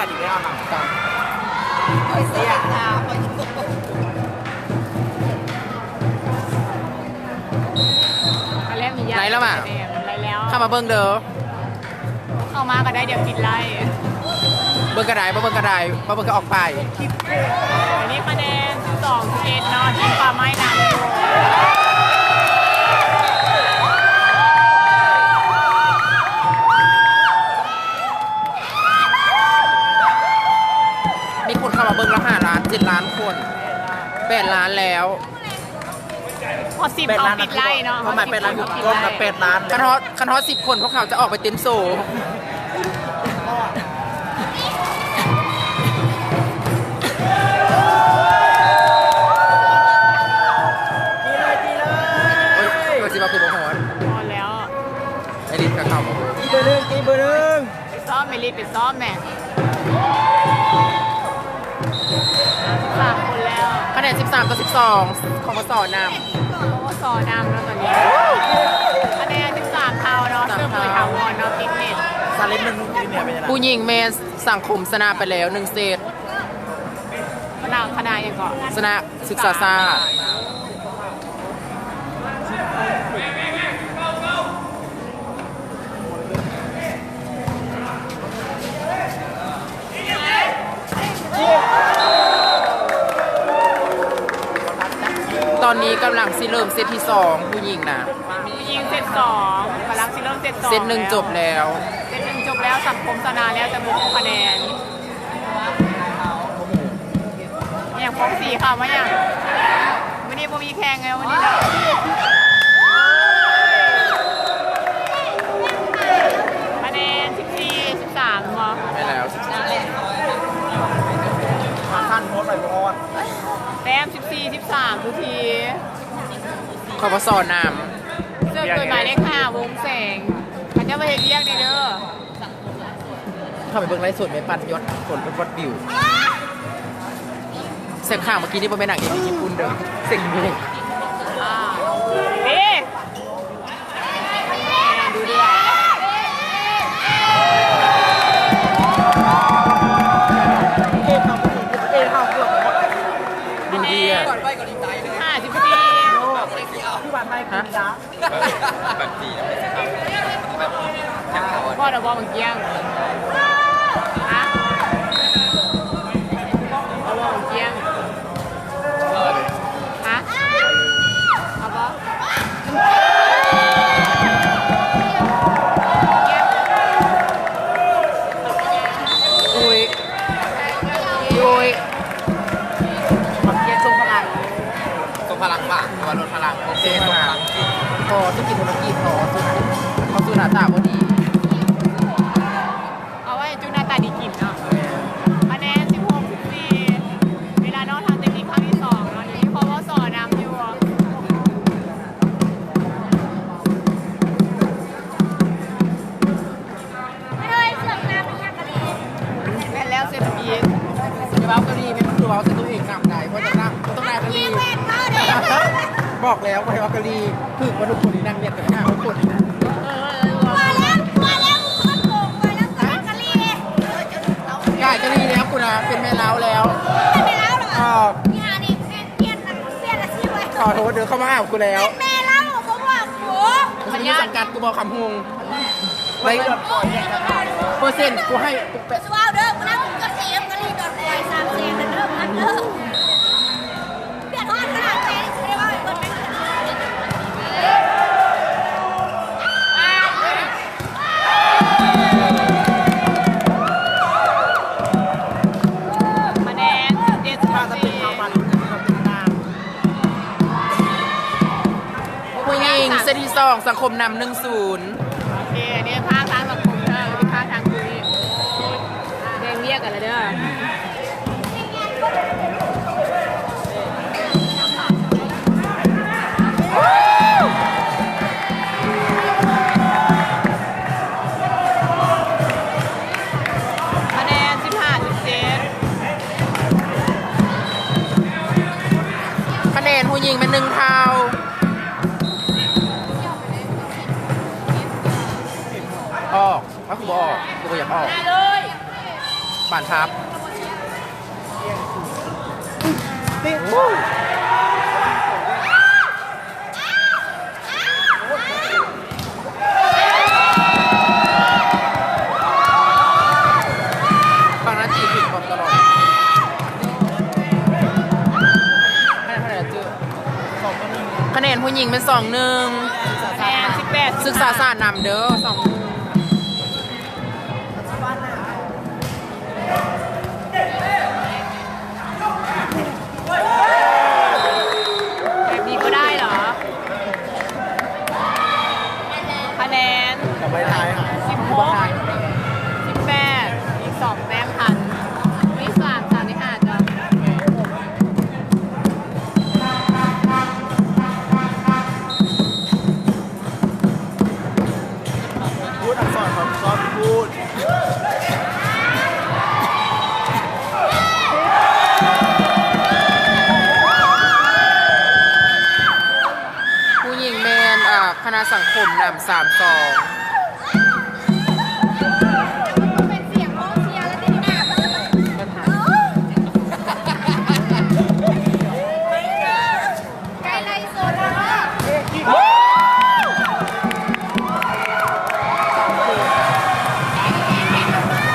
ໄລ່ແລ້ວຫວາ? ໄລ່ແລ້ວ. ເຂົ້າມາເບິ່ງເດີ. ເຂົ້າມາກໍໄດ້ ດຽວຜິດໄລ່. ເບິ່ງກໍໄດ້ ບໍ່ເບິ່ງກໍໄດ້ ບໍ່ເບິ່ງກໍອອກໄປ. ອັນນີ້ຄະແນນສິບສອງສິບເອັດເນາະ ທີມປ່າໄມ້ນຳຢູ່. ມີຄົນເຂົ້າມາເບິ່ງແລ້ວຫ້າລ້ານ ເຈັດລ້ານຄົນ ແປດລ້ານແລ້ວ. ຮອດສິບເຂົາປິດໄລ່ເນາະ ຄວາມໝາຍແປດລ້ານ ຮອດສິບເຂົາປິດໄລ່ ແປດລ້ານ. ຄັນຮອດ ຄັນຮອດສິບຄົນ ພວກເຂົາຈະອອກໄປເຕັ້ນໂຊ. ໂອ້ຍ ວ່າຊິວ່າຄືບໍ່ຮອດ ຮອດແລ້ວ. ໄອລິດກໍເຂົ້າມາ ຕີເບີໜຶ່ງ ຕີເບີໜຶ່ງ. ໄປຊ້ອມແມ່ ລີດໄປຊ້ອມແມ່. ສາມຄົນແລ້ວ ຄະແນນສິບສາມຕໍ່ສິບສອງ ຄປສ ນຳ ຄປສ ນຳແລ້ວຕອນນີ້ ຄະແນນສິບສາມເທົ່າເນາະ ເສີບໂດຍຖາວອນເນາະ ຟິດເນັດ. ຜູ້ຍິງແມ່ນສັງຄົມຊະນະໄປແລ້ວໜຶ່ງເຊດ. ຄະນະ ຄະນະຫຍັງເກາະ? ຊະນະສຶກສາຊາດ. ຕອນນີ້ກຳລັງຊິເລີ່ມເຊດທີສອງ ຜູ້ຍິງນະ ຜູ້ຍິງເຊດສອງ ກຳລັງຊິເລີ່ມເຊດສອງ. ເຊດໜຶ່ງຈົບແລ້ວ ເຊດໜຶ່ງຈົບແລ້ວ ສັງຄົມຊະນະແລ້ວ ແຕ່ບໍ່ຮູ້ຄະແນນ. ຫຍັງ ຟອງສີເຂົ້າມາຫຍັງ? ມື້ນີ້ບໍ່ມີແຂ່ງແລ້ວ ມື້ນີ້ເນາະ. ຄະແນນສິບສີ່ສິບສາມ ບໍ່? ແມ່ນແລ້ວ ສິບສີ່ສິບສາມ ມາທັນ ຮອດໄປບໍ່ຮອດ. ແຕ້ມສິບສີ່ສິບສາມ ທຸກທີ ຄປສ ນຳ ເສີບໂດຍໝາຍເລກຫ້າ ວົງແສງ. ເຂົາເຈົ້າມາເຮັດວຽກແດ່ເດີ. ເຂົ້າໄປເບິ່ງໄລຟ໌ສົດແມ່ປັນຍອດຄົນ ຍອດວິວ. ແສງຂາວເມື່ອກີ້ນີ້ບໍ່ແມ່ນນາງເອກທີ່ຍີ່ປຸ່ນເດີ ເສັງເດ້. ອ່າ ເດ້ ດູເດືອດ ເອເຮົາ ເອເຮົາເກືອບໝົດ ດູເດືອດ. ຫ້າສິບສີ່ ຄືວ່າໄທ ຮະ? ແບບ ແບບ ພໍດແລ້ວບໍ່ ບັກກ້ຽງ? ຮະ? ພໍດແລ້ວບໍ່ ບັກກ້ຽງ? ຮະ? ເອົາບໍ່? ໂອ້ຍ ໂອ້ຍ ບັກກ້ຽງຊົງພະລັງ. ຊົງພະລັງຫວາ ຫຼືວ່າລົດພະລັງ? ໂອເຄ ສົ່ງພະລັງ. ພໍສຸກິນທຸລະກິດ ພໍສຸນະ ພໍສຸນະຕາບໍ່ດີ. ເອົາໄວ້ຈຸໜ້າຕາດີກິນເນາະ. ຄະແນນສິບຫົກສິບສີ່ ເວລານ້ອງທຳເຕັກນິກຄັ້ງທີສອງເນາະ ນີ້ ຄປສ ນຳຢູ່. ແມ່ນແລ້ວ ເສດຖະກີ ຊິເວົ້າກະລີ ແມ່ນຄືເວົ້າໃສ່ຕົວເອງນຳໄດ໋ ເພາະຈະນຳ ຕ້ອງໄດ້ກະລີ. ບອກແລ້ວ ບໍ່ໃຫ້ເວົ້າກະລີ ຖືກວ່າທຸກຄົນນີ້ນັ່ງລຽນກັນຫ້າຫົກຄົນນີ້ນະ. ເອີ ວ່າແລ້ວ ວ່າແລ້ວ ມັນໂກງໄປແລ້ວ ກະລີ ກາຍກະລີແລ້ວ ກູນະ ເປັນແມ່ເລົ້າແລ້ວ. ເປັນແມ່ເລົ້າເຫຼືອ? ເອີ ອີ່ຫ່ານີ້ ຂໍໂທດເດີ ເຂົ້າມາຫາກູແລ້ວ. ແມ່ເລົ່າບໍ່ບອກກູ ມັນຢູ່ສັງກັດກູບໍ່ ຄຳຮຸ່ງ. ເປີເຊັນກູໃຫ້ແປະ. ຊິເວົ້າເດີ ກູນັ່ງກັບເອຟ ກະລີດອນຄວາຍ ສາມແສນນັ້ນເດີ ມັນເດີ. ເດືອດຮ້ອນຂະໜາດໃດ ຊິໄດ້ເວົ້າໃຫ້ເພິ່ນແມ່ນ. ຄະແນນເຈັດສິບສີ່. ຜູ້ຍິງເຊດທີສອງ ສັງຄົມນຳໜຶ່ງສູນ. ໂອເຄ ອັນນີ້ພາກທາງສັງຄົມເດີ ພາກທາງຄູນີ້ ແບ່ງວຽກກັນລະເດີ. ຄະແນນສິບຫ້າສິບເຈັດ. ຄະແນນຜູ້ຍິງແມ່ນໜຶ່ງເທົ່າ. ອອກ ເອົາ ຄືບໍ່ອອກ ຄືບໍ່ຢາກອອກ. ບານທັບ ຝັ່ງນັ້ນຈີບຜິດຄວາມຕະຫຼອດ ຄະແນນຜູ້ຍິງແມ່ນສອງໜຶ່ງ ຄະແນນສິບແປດ ສຶກສາສາດນຳເດີ ສອງໜຶ່ງ. ແບບນີ້ກໍໄດ້ເຫລອ? ຄະແນນສິບຫົກ ສິບແປດ ອີກສອງແຕ້ມທັນ ມີສາມ ສາມ ມີຫ້າ ຈ້ະ. ພຸດອັກສອນຂອງຊອນພຸດ ຜູ້ຍິງແມ່ນ ເອີ ຄະນະສັງຄົມນຳ ສາມສອງ. ໃກ້ໄລ່ສົດແລ້ວເດີ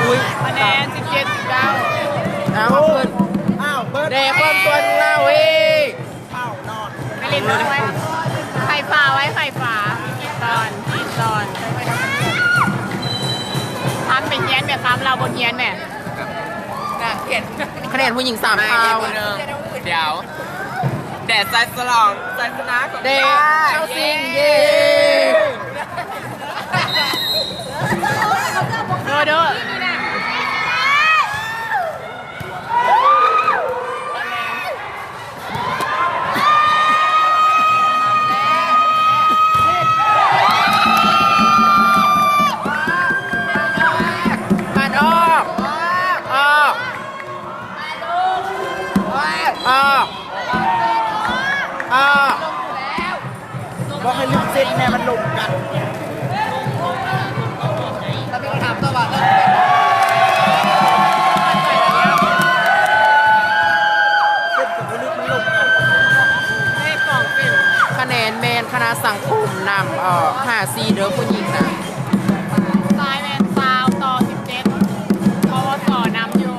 ອຸ້ຍ ຄະແນນສິບເຈັດ ສິບເກົ້າ ອ້າວ ເພິ່ນ ອ້າວ ເບິດ ແດ່ຄວາມຕົວຂອງລາວເອີຍ ໄປຫຼິ້ນນອນໄວ້ ໄຂຝາໄວ້ ໄຂຝາ ກິນຕອນ ກິນຕອນ ຄຳເປັນຮຽນແມ່ ຄຳລາວບົດຮຽນແມ່ ຄະແນນຜູ້ຍິງສາມເທົ່າ ດຽວ ແດ່ໄຊສະຫຼອງໄຊຊະນະຂອງ ແດ່ເຂົ້າຊິງ ເຢ້ ເດີ ເດີ. ປານອອກ ອອກ ອອກ ອອກ. ບອກໃຫ້ລຶກເສັ້ນແດ່ ມັນລົງກັນ ຄະແນນແມ່ນຄະນະສັງຄົມນຳ ເອີ ຫ້າສີ່ ເດີ ຜູ້ຍິງນະ ຊາຍແມ່ນຊາວຕໍ່ສິບເຈັດ ປວສ ນຳຢູ່.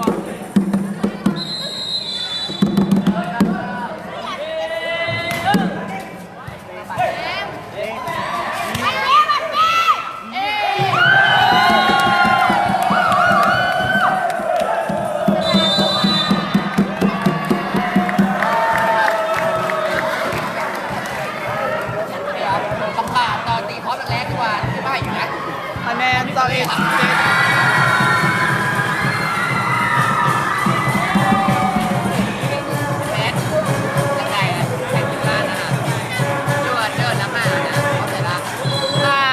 ຄະແນນຊາວເອັດ ສິບເຈັດ ອ່າ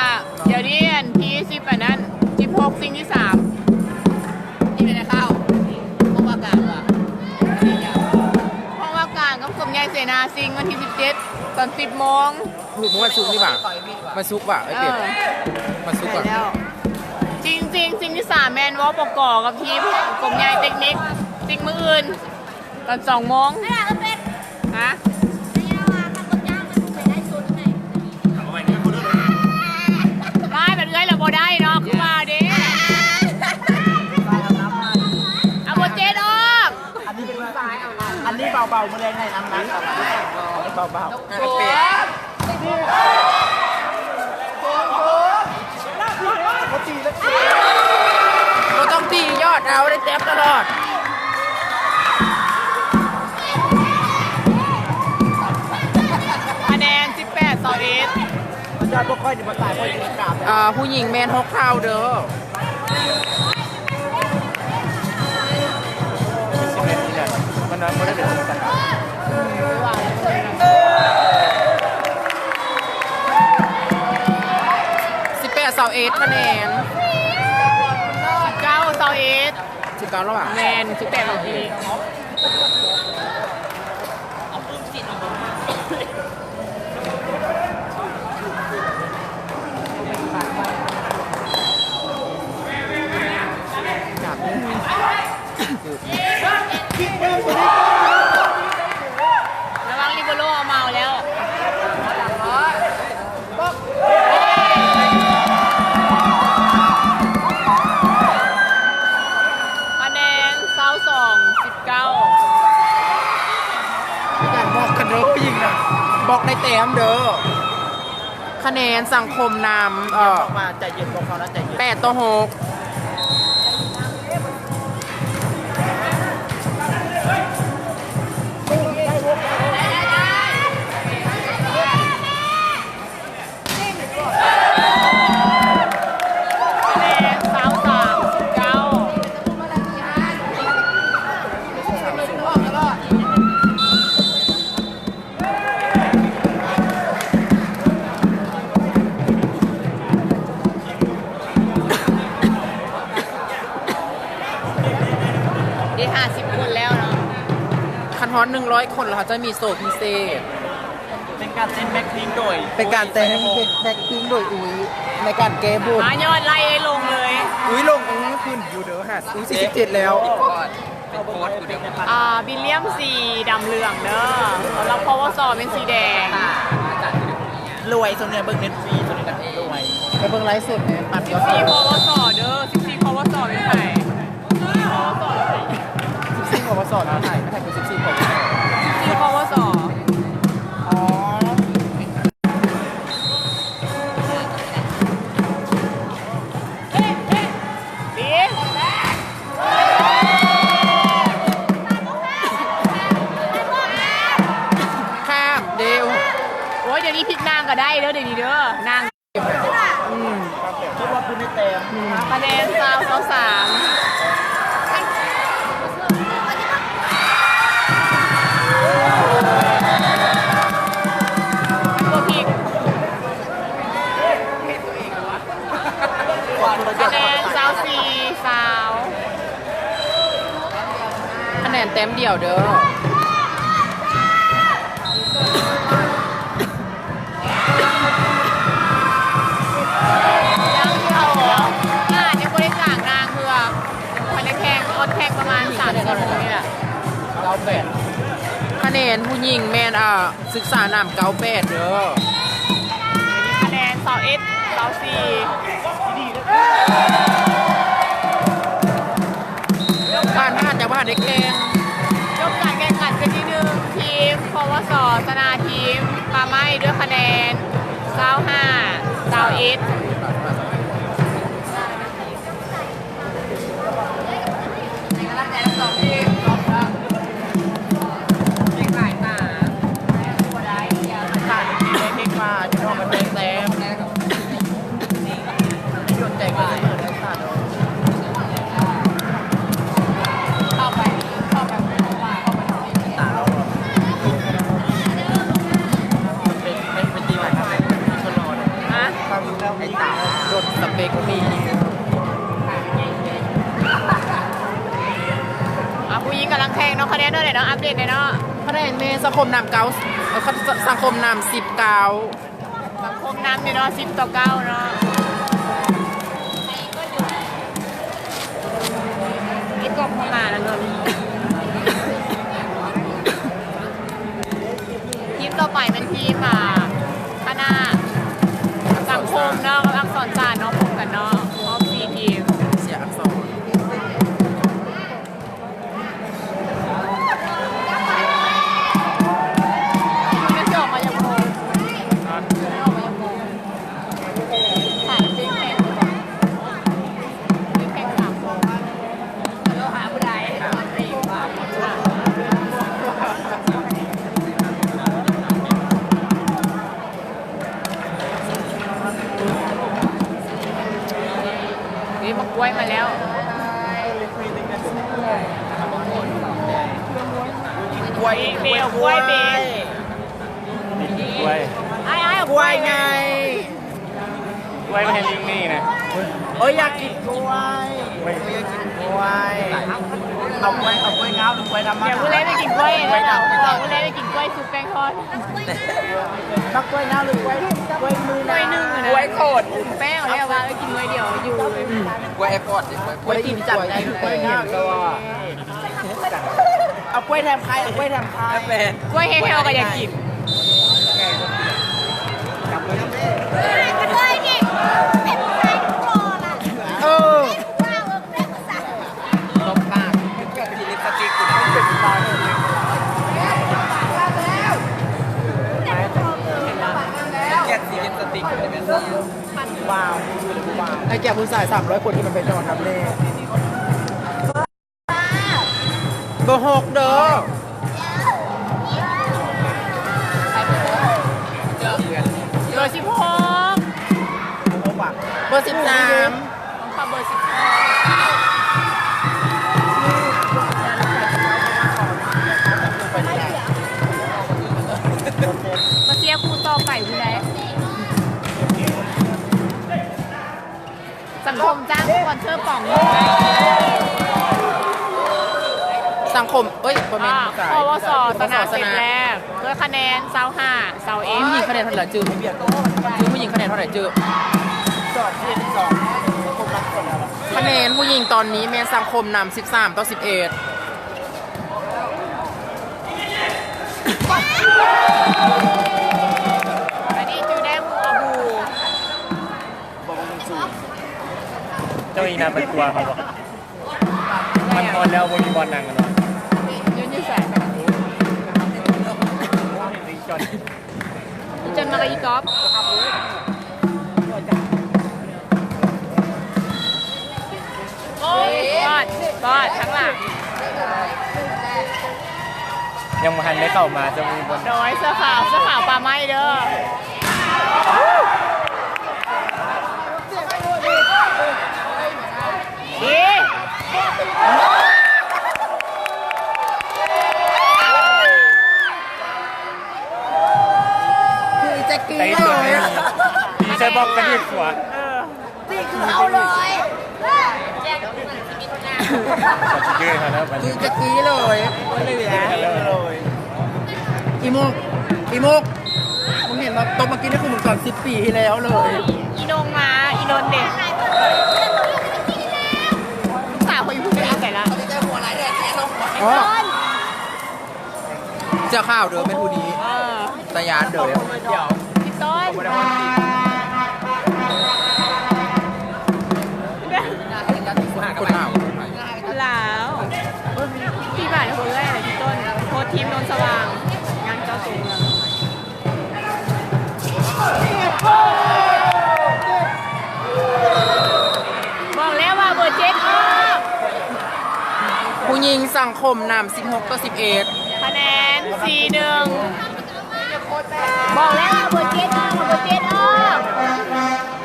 ດຽວນີ້ອັນທີສິບອັນນັ້ນ ສິບຫົກ ຊິງທີສາມ ທີ່ເປັນໄດ້ເຂົ້າ ຫ້ອງວ່າກາງຫວາ ຫ້ອງວ່າກາງກັບກົມໃຫຍ່ເສນາ ຊິງວັນທີສິບເຈັດ ຕອນສິບໂມງ. ມື້ວັນສຸກນີ້ຫວາ ວັນສຸກຫວາ ເອີ ເອີ ວັນສຸກຫວາ ຊິງ ຊິງ ຊິງທີສາມແມ່ນ ວປກ ກັບທີມກົມໃຫຍ່ເຕັກນິກ ຊິງມື້ອື່ນ ຕອນສອງໂມງ ຮະ ໄປແບບເອື້ອຍລະບໍ່ໄດ້ເນາະ ຄືວ່າເດ້ ເອົາບໍ່ເຈັດອອກ. ອັນນີ້ເບົາໆ ມື້ແລງໃຫ້ນ້ຳໜັກ ເບົາໆ ບໍ່ຕ້ອງຕີ ຢອດເອົາ ໄດ້ແຕ້ມຕະຫຼອດ. ຄະແນນສິບແປດ ຊາວເອັດ ຍອດພວກຂ້ອຍນີ້ບໍ່ຕາຍ ຂ້ອຍຊິກາບ ອ່າ ຜູ້ຍິງແມ່ນຫົກເທົ່າເດີ. ມັນບໍ່ໄດ້ເປັນ ສິບແປດ ຊາວເອັດ ຄະແນນ ເກົ້າ ຊາວເອັດ ສິບເກົ້າ ແລ້ວຫວາ ແມ່ນ ສິບແປດ ເມື່ອກີ້. ຢາກ ແນນສັງຄົມນຳ ເອີ ບອກວ່າໃຈເຢັນ ບອກເຂົາວ່າໃຈເຢັນ ແປດຕໍ່ຫົກ. ໄດ້ຫ້າສິບຄົນແລ້ວເນາະ. ຄັນຮອດໜຶ່ງຮ້ອຍຄົນແລ້ວ ເຂົາຈະມີໂຊພິເສດ. ເປັນການເຕັ້ນແບັກພິງໂດຍ ເປັນການເຕັ້ນແບັກພິງໂດຍອຸ້ຍ ໃນການແກ້ບົດ. ມາຍອດໄລ່ເອື້ອຍຫຼົງເລີຍ. ອຸ້ຍຫຼົງ ອຸ້ຍຂຶ້ນຢູ່ເດີ ຫ້າ ອຸ້ຍ ສີ່ສິບເຈັດແລ້ວ. ອ່າ ວິລຽມສີດຳເຫຼືອງເດີ ສຳລັບ ປວສ ເປັນສີແດງ. ລວຍ ຊ່ວງນີ້ເບິ່ງເນັດຟຣີ ຊ່ວງນີ້ກໍລວຍ. ໄປເບິ່ງໄລຟ໌ສົດແດ່ ປັດຍອດ ສິບສີ່ ປວສ ເດີ ສິບສີ່ ປວສ ເປັນໃຜ? ສິບສີ່ ປວສ ນະ ໃຜ ໃຜຄື ສິບສີ່ ປວສ ສິບສີ່ ປວສ. ອໍ ຂ້າມເດວ. ໂອ້ຍ ດຽວນີ້ພິກນາງກໍໄດ້ເດີ ດຽວນີ້ເດີ ນາງ ອືມ ຄິດວ່າຄືໄດ້ແຕ້ມ ອືມ ຄະແນນ ຊາວ ຊາວສາມ. ບໍ່ຜິດ. ຄະແນນ ຊາວສີ່ ຊາວ. ຄະແນນແຕ້ມດຽວເດີ. ຍັງຢູ່ ອາດຍັງບໍ່ໄດ້ຈ້າງນາງເທື່ອ ເພິ່ນໄດ້ແຂ່ງ ຮອດແຂ່ງປະມານສາມຊົ່ວໂມງນີ້ແຫຼະ. ເກົ້າແປດ ຄະແນນຜູ້ຍິງແມ່ນ ອ່າ ສຶກສານຳ ເກົ້າແປດ ເດີ. ຄະແນນ ຊາວເອັດ ຊາວສີ່. ຜ່ານ ຜ່ານ ຍັງບໍ່ທັນໄດ້ແຂ່ງ. ຈົບການແຂ່ງຂັນເຊດທີໜຶ່ງ ທີມ ປວສ ຊະນະທີມປ່າໄມ້ດ້ວຍຄະແນນ ຊາວຫ້າ ຊາວເອັດ. ຮະ? ອ່າ ຜູ້ຍິງກຳລັງແຂ່ງເນາະ ຄະແນນເທົ່າໃດເນາະ ອັບເດດແດ່ເນາະ. ຄະແນນແມ່ນສັງຄົມນຳເກົ້າ ເອີ ສັງຄົມນຳສິບເກົ້າ. ສັງຄົມນຳຢູ່ເນາະ ສິບຕໍ່ເກົ້າເນາະ. ໄອ້ກອບເຂົ້າມາແລ້ວເນາະ. ທີມຕໍ່ໄປແມ່ນທີມ ອ່າ ຄະນະສັງຄົມເນາະ ກັບອັກສອນສານເນາະ ພົບກັນເນາະ ຮອບສີ່ທີມ. ເສຍອັກສອນ. ນີ້ ບັກກ້ວຍມາແລ້ວ. ກິນກ້ວຍ ເບ ເບ ເອົາກ້ວຍ ເບ. ກິນກ້ວຍ ອ້າຍ ອ້າຍ ເອົາກ້ວຍ ກ້ວຍໄງ ກ້ວຍມາໃຫ້ລິງນີ້ນະ. ໂອ້ຍ ຢາກກິນກ້ວຍ ໂອ້ຍ ຢາກກິນກ້ວຍ. ເອົາກ້ວຍ ເອົາກ້ວຍງາວ ຫຼື ກ້ວຍທຳມະດາ? ດຽວມື້ແລງໄປກິນກ້ວຍ ມື້ແລງໄປກິນກ້ວຍຊຸບແປ້ງທອດ. ມັກກ້ວຍເນົ່າຫຼືກ້ວຍ ກ້ວຍມືນາ? ກ້ວຍໜຶ່ງນະ ກ້ວຍໂຄດ ແປ້ງແລ້ວວ່າເອີ ກິນໜ່ວຍດຽວຢູ່. ອືມ ກ້ວຍແອປອດ ກ້ວຍ ກ້ວຍຕີນຈັນໄດ້ ກ້ວຍເຫັນແຕ່ວ່າ ເອົາກ້ວຍແຖມໄຂ່ ເອົາກ້ວຍແຖມໄຂ່. ແມ່ນ ກ້ວຍແຫ້ງໆ ກໍຢາກກິນ. ເອີ. ຕົບປາກ ເປັນເລືອດ ເປັນເລືອດ ເປັນເລືອດ ເປັນເລືອດ ເປັນເລືອດ ເປັນເລືອດ ເປັນເລືອດ ເປັນເລືອດ ເປັນເລືອດ ເປັນເລືອດ ເປັນເລືອດ ເປັນເລືອດ ເປັນເລືອດ ເປັນເລືອດ. ແກ່ຜູ້ຊາຍສາມຮ້ອຍຄົນທີ່ມັນໄປນອນນຳແດ່. ເບີຫົກເດີ. ເບີສິບຫົກ. ເບີສິບສາມ. ຂອງຂ້ອຍເບີສິບຫົກ. ມາເຊຍຄູ່ຕໍ່ໄປພຸ້ນໃດ. ສັງຄົມຈ້າງສະປອນເຊີປ່ອງ. ສັງຄົມ ເອີຍ ບໍ່ແມ່ນ ອາ ສາຍ ຄວສ ຊະນະເຊັດແລກດ້ວຍຄະແນນຊາວຫ້າ ຊາວເອັດ. ຜູ້ຍິງຄະແນນເທົ່າໃດຈື່? ຜູ້ຍິງຄະແນນເທົ່າໃດຈື່? ຄະແນນຜູ້ຍິງຕອນນີ້ແມ່ນສັງຄົມນຳສິບສາມຕໍ່ສິບເອັດ. ອັນນີ້ຈື່ໄດ້ໝູ່ອະບູ. ເຈົ້າອີ່ນາເປັນຕົວເຂົາບໍ່? ມັນຮອດແລ້ວ ບໍ່ມີບ່ອນນັ່ງແລ້ວ. ຢູ່ ຢູ່ໃສ? ອີ່ຈອນມາກັບອີກອບ. ໂອ້ຍ ກອດ ກອດທາງຫຼັງ. ຍັງບໍ່ທັນໄດ້ເຂົ້າມາ ຈະມີບ່ອນ. ໂດຍ ເສື້ອຂາວ ເສື້ອຂາວປ່າໄມ້ເດີ. ດີ. ຄືແຈັກກີ້ເລີຍ. ດີໃສ່ບລັອກກະດິກຂວາ. ເອີ. ຕີຄືເຮົາເລີຍ. ຄືແຈັກກີ້ເລີຍ. ອີມຸກ ອີມຸກ ມຶງເຫັນບໍ່? ຕົບມາກີ້ນີ້ຄືມຶງຕອນສິບປີທີ່ແລ້ວເລີຍ. ອີນົງມາ ອີນົນເດ. ລູກສາວຂ້ອຍຢູ່ພຸ້ນໄປຢູ່ໃສລະ? ອໍ. ເສື້ອຂາວເດີ ແມ່ນຜູ້ນີ້. ເອີ ຕາຢ້ານເດີ. ພີ່ຕົ້ນ ຄົນລາວ ລາວ. ທີ່ບ້ານເຮົາເອື້ອຍນະ ພີ່ຕົ້ນ ໂຄດທີມໂນນສະຫວ່າງ ງານເຈົ້າຕົວເມືອງ. ບອກແລ້ວວ່າເບີເຈັດອອກ. ຜູ້ຍິງສັງຄົມນຳສິບຫົກຕໍ່ສິບເອັດ. ຄະແນນສີ່ໜຶ່ງ. ບອກແລ້ວວ່າເບີເຈັດອອກ ເບີເຈັດອອກ.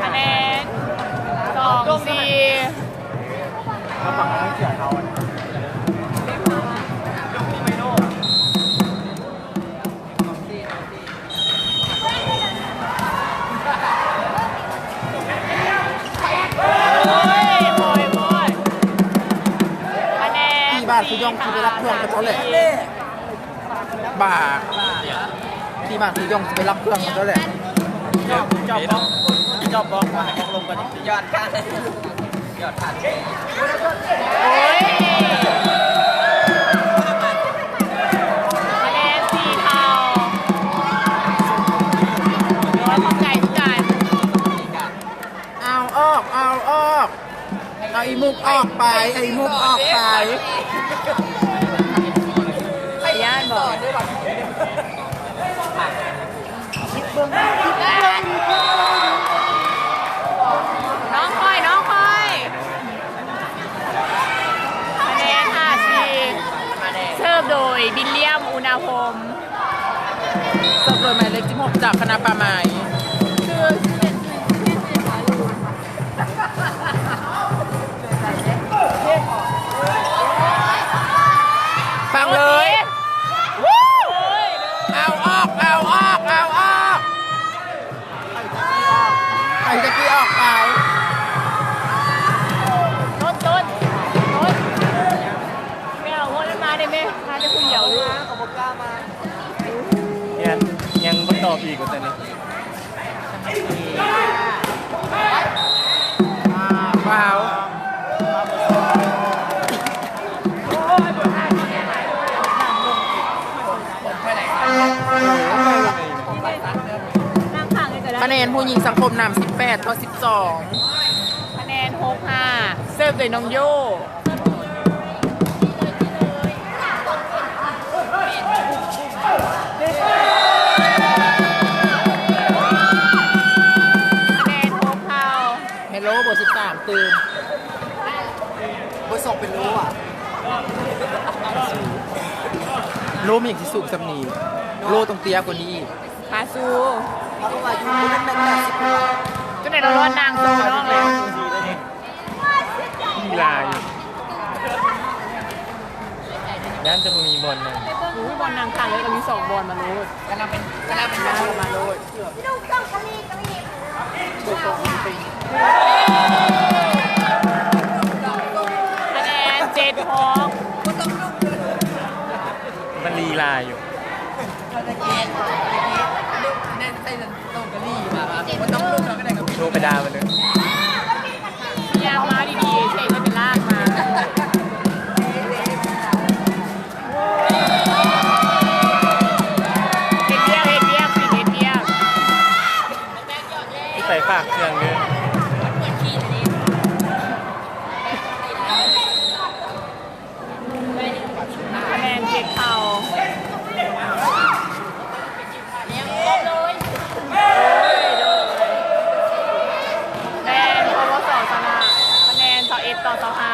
ຄະແນນສອງສີ່. ໂອ້ຍ ໂອ້ຍ ໂອ້ຍ ຄະແນນ ທີ່ບ້ານຄືຢ່ອງທີ່ໄປລັກເຄື່ອງກັບເຂົາແຫຼະ ບ້າ ທີ່ບ້ານຄືຢ່ອງຊິໄປລັກເຄື່ອງກັບເຂົາແຫຼະ. ຈອບ ຈອບ ຈອບ ຈອບ ຈອບ ຍອດ ໂອ້ຍ ຄະແນນສີ່ເທົ່າ. ໂອ້ຍ ຂອບໃຈຄືກັນ. ເອົາອອກ ເອົາອອກ ເອົາອີມຸກອອກໄປ ເອົາອີມຸກອອກໄປ. ຢ້ານບໍ່? ນ້ອງຂ້ອຍ ນ້ອງຂ້ອຍ. ຄະແນນຫ້າສີ່. ເສີບໂດຍ ບິນລຽມ ອຸນາພົມ. ເສີບໂດຍໝາຍເລກສິບຫົກ ຈາກຄະນະປ່າໄມ້. ຟັງເລີຍ. ເອົາອອກ ເອົາອອກ ເອົາອອກ. ໃຫ້ຈັກກີ້ອອກໄປ. ຕົ້ນ ຕົ້ນ ຕົ້ນ ແມ່ເອົາຫົວນັ້ນມາໄດ້ແມ່ ມາແຕ່ຜູ້ດຽວ. ຍັງ ຍັງບໍ່ຕອບອີກວ່າຊັ້ນນີ້. ນຜູ້ຍິງສັງຄົມນຳ ສິບແປດຕໍ່ສິບສອງ. ຄະແນນ ຫົກຫ້າ ເສີບໂດຍນ້ອງໂຢ. ຄະແນນ ຫົກເທົ່າ. ເຮໂລ ເບີສິບສາມ ຕື່ມ ເບີສອງເປັນໂລອະ. ໂລແມ່ນຊິສູງສ່ຳນີ້ ໂລຕ້ອງເຕ້ຍກວ່ານີ້ອີກ. ຄາຊູ ເຂົາກໍວ່າຢູ່ນັ້ນແມ່ນແປດສິບກວ່າ. ຈັ່ງໃດລາວລອດນາງໂຊນ້ອງແລ້ວ. ມີລາຢູ່. ຢ້ານຈະບໍ່ມີບ່ອນນັ່ງ. ບໍ່ມີບ່ອນນັ່ງຂ້າງເລີຍ ກໍມີສອງບ່ອນ ມາໂລດ ກຳລັງເປັນ ກຳລັງເປັນ ມາໂລດ. ຄະແນນ ເຈັດຫົກ. ມັນລີລາຢູ່. ໂທໄປດ່າມັນເດີ້. ຍ່າງມາດີໆ ເສຍເງິນເປັນລ້ານມາ. ເຮັດວຽກ ເຮັດວຽກ ເຮັດວຽກ. ໄປຝາກເຄື່ອງເດີ້. ຄະແນນເຈັດເທົ່າ. ແມ່ນ ປວສ ຊະນະ ຄະແນນ ຊາວເອັດຕໍ່ຊາວຫ້າ.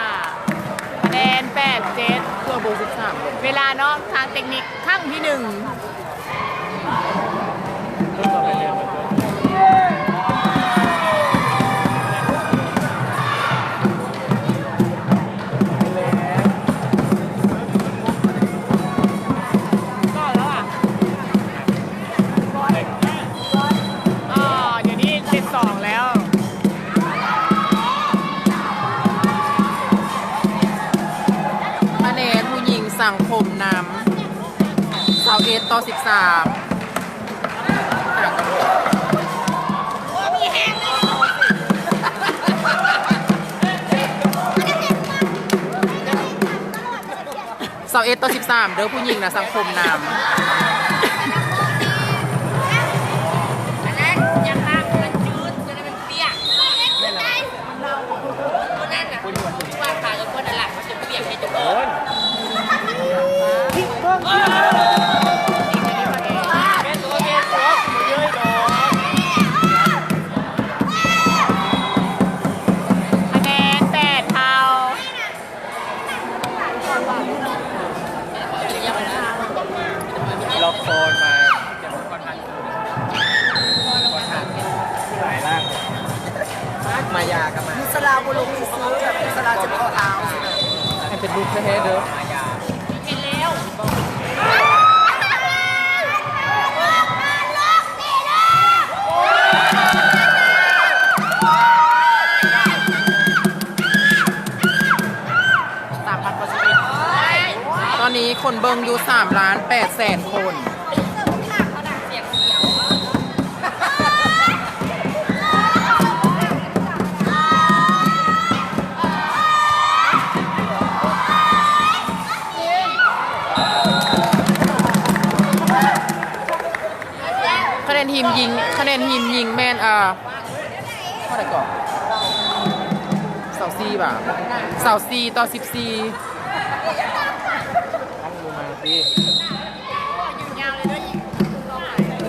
ຄະແນນ ແປດເຈັດ. ຄືເບີສິບສາມ ເວລາເນາະ ທາງເຕັກນິກຄັ້ງທີໜຶ່ງ. ກໍແລ້ວອະ ອໍ ດຽວນີ້ເຈັດສອງແລ້ວ. ຄະແນນຜູ້ຍິງສັງຄົມນຳ ຊາວເອັດຕໍ່ສິບສາມ. ຊາວເອັດຕໍ່ສິບສາມເດີ້ ຜູ້ຍິງນະສັງຄົມນຳ. ຄະແນນ ແປດເທົ່າ. ລັອກໂຊນມາ ສາຍລ່າງ ມາຢາກັບມາ ມຸສລາບໍ່ລົງຊື່ໆ ແບບມຸສລາຈະບໍ່ເອົາເອົາ ໃຫ້ເປັນລູກແທ້ໆເດີ້. ເຫັນແລ້ວ. ສາມພັນກວ່າຊີວິດ ຕອນນີ້ຄົນເບິ່ງຢູ່ສາມລ້ານແປດແສນຄົນ. ຄະແນນທີມຍິງ ຄະແນນທີມຍິງແມ່ນ ເອີ ເທົ່າໃດເກາະ ຊາວສີ່ ບາດ ຊາວສີ່ຕໍ່ສິບສີ່. ຕັ້ງລົງມາຕິ ຍາວເລີຍ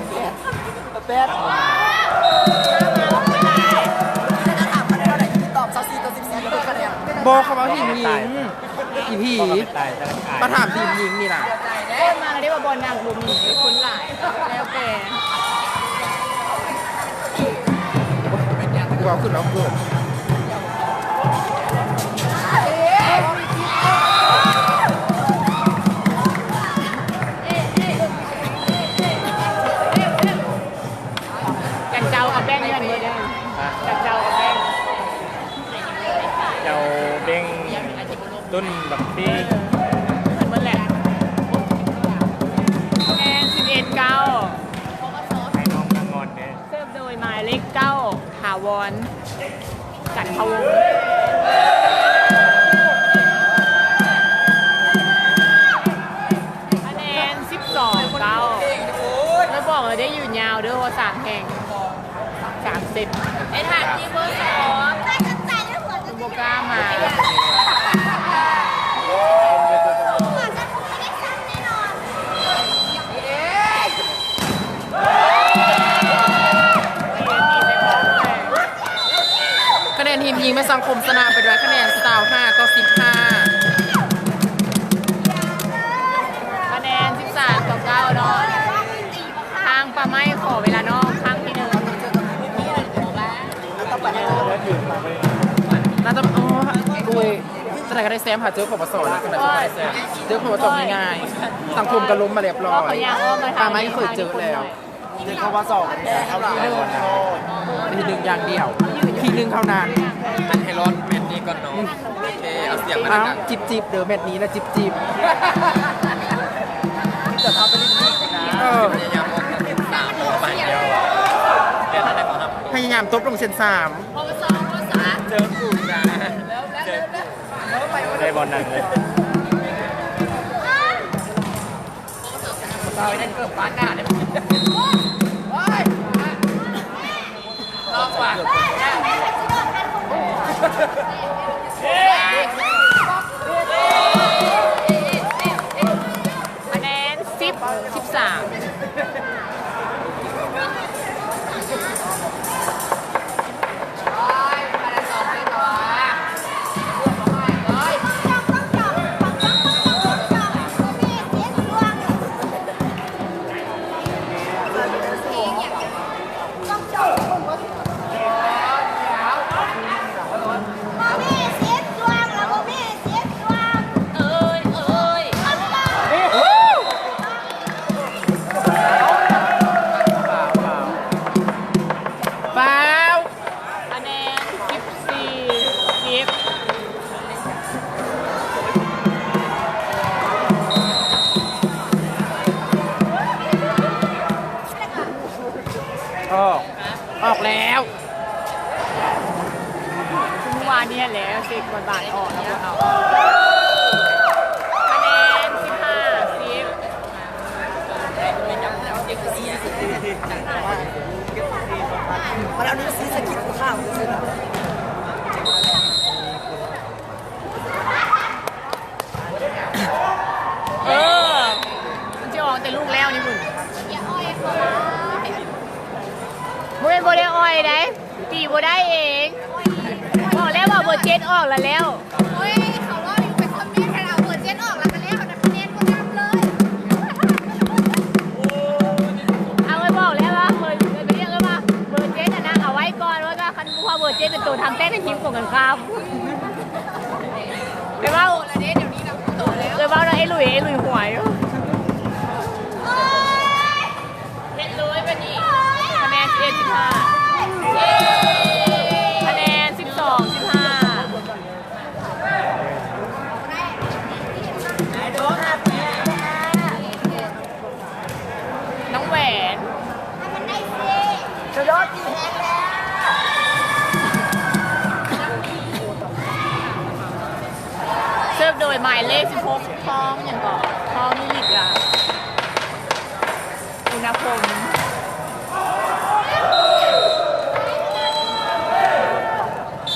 ເດີ້ ແປດ ບໍ່ ເຂົາເວົ້າທີມຍິງ. ອີ່ຜີ ມາຖາມທີມຍິງນີ້ລະ ໂອ້ຍ ມາແລ້ວເດ້ວ່າບ່ອນນັ່ງບໍ່ມີ ຄົນຫຼາຍ ແລ້ວແຕ່ ເວົ້າຂຶ້ນເວົ້າເກີນ. ຈັນເຈົ້າກັບແບັງເງິນເບີເດີ ຈັນເຈົ້າກັບແບັງ ເຈົ້າແບັງ ຕົ້ນບັກຊີ ເອີ ເໝິດແຫຼະ. ຄະແນນ ສິບເອັດເກົ້າ. ໃຫ້ນ້ອງນາງງອນເດ້ ເສີບໂດຍໝາຍເລກເກົ້າ ຖາວອນ ຈັນທະວົງ. ຄະແນນ ສິບສອງເກົ້າ. ແລ້ວບອກເລີຍໄດ້ຢືນຍາວເດີ ວ່າສາມແຫ່ງ. ເສັດ ໄອ້ທ່ານທີ່ເບີສອງ ບໍ່ກ້າມາ. ຄະແນນທີມຍິງແມ່ນສັງຄົມຊະນະໄປດ້ວຍຄະແນນຊາວຫ້າຕໍ່ສິບຫ້າ ຄະແນນສິບສາມຕໍ່ເກົ້າເນາະ. ທາງປ່າໄມ້ຂໍເວລານອກຄັ້ງທີໜຶ່ງ. ໜ້າຈະ ໂອ້ຍ ໂອ້ຍ ຈັ່ງໃດກໍໄດ້ແຊມຫາເຈີ ປປສ ນະ ຈັ່ງໃດກໍໄດ້ແຊມ ເຈີ ປປສ ງ່າຍໆ. ສັງຄົມກໍລົ້ມມາລຽບຮ້ອຍ ປ່າໄມ້ເຄີຍເຈີແລ້ວ. ເຈັດເຂົ້າມາສອງ ທີໜຶ່ງຢ່າງດຽວ ທີໜຶ່ງເທົ່ານັ້ນ. ອັນໃຫ້ລອດແມັດນີ້ກ່ອນເນາະ. ໂອເຄ ເອົາສຽງມາ ເອົ້າ ດັງໆ ຈິບໆ ເດີ ແມັດນີ້ນະ ຈິບໆ. ເອີ ພະຍາຍາມອອກສາມບາດດຽວ ແມ່ນອັນໃດກໍຮັບ ພະຍາຍາມຕົບລົງເສັ້ນສາມ. ເຈີກູຈ້າ ເຈີກູ ໄດ້ບອນນັ້ນເລີຍ. ຄະແນນສິບ ສິບສາມ. ຟາວ ຄະແນນສິບສີ່ ສິບ. ອອກ ອອກແລ້ວ. ຄືວ່ານີ້ແຫຼະ ເຊັກບາດບາດອອກແລ້ວ. ຄະແນນສິບຫ້າ ສິບ. ເອີ ມັນຊິອອກແຕ່ລູກແລ້ວນີ້ພຸ້ນ. ບໍ່ແມ່ນບໍ່ໄດ້ອ່ອຍໃດ ຕີບໍ່ໄດ້ເອງ. ບອກແລ້ວວ່າເບີເຈັດອອກລະແລ້ວ. ໂອ້ຍ ເຂົາເວົ້າຢູ່ ໄປຄອມເມັນໃຫ້ລາວ ເບີເຈັດອອກລະກະແລ້ວນະ ຄະແນນບໍ່ນັບເລີຍ. ເອົາ ໄປບອກແລ້ວວ່າເບີ ໄປຮຽກເອີ້ນວ່າເບີເຈັດຫັ້ນນະ ເອົາໄວ້ກ່ອນ ວ່າຄັນ ເພາະວ່າເບີເຈັດເປັນໂຕທຳແຕ້ມໃຫ້ທີມກົງກັນຂ້າມ. ໄປເວົ້າ ໄປເວົ້ານຳໄອ້ຫຼຸຍ ໄອ້ຫຼຸຍຫົວຢູ່. ເຮັດເລີຍບາດນີ້ ຄະແນນສິບເອັດ ສິບຫ້າ ຄະແນນສິບສອງ ສິບຫ້າ. ນ້ອງແຫວນ ເສີບໂດຍໝາຍເລກສິບຫົກ ທອງຫຍັງເກາະ ທອງນິລິດລະ ອຸນນະພົມ.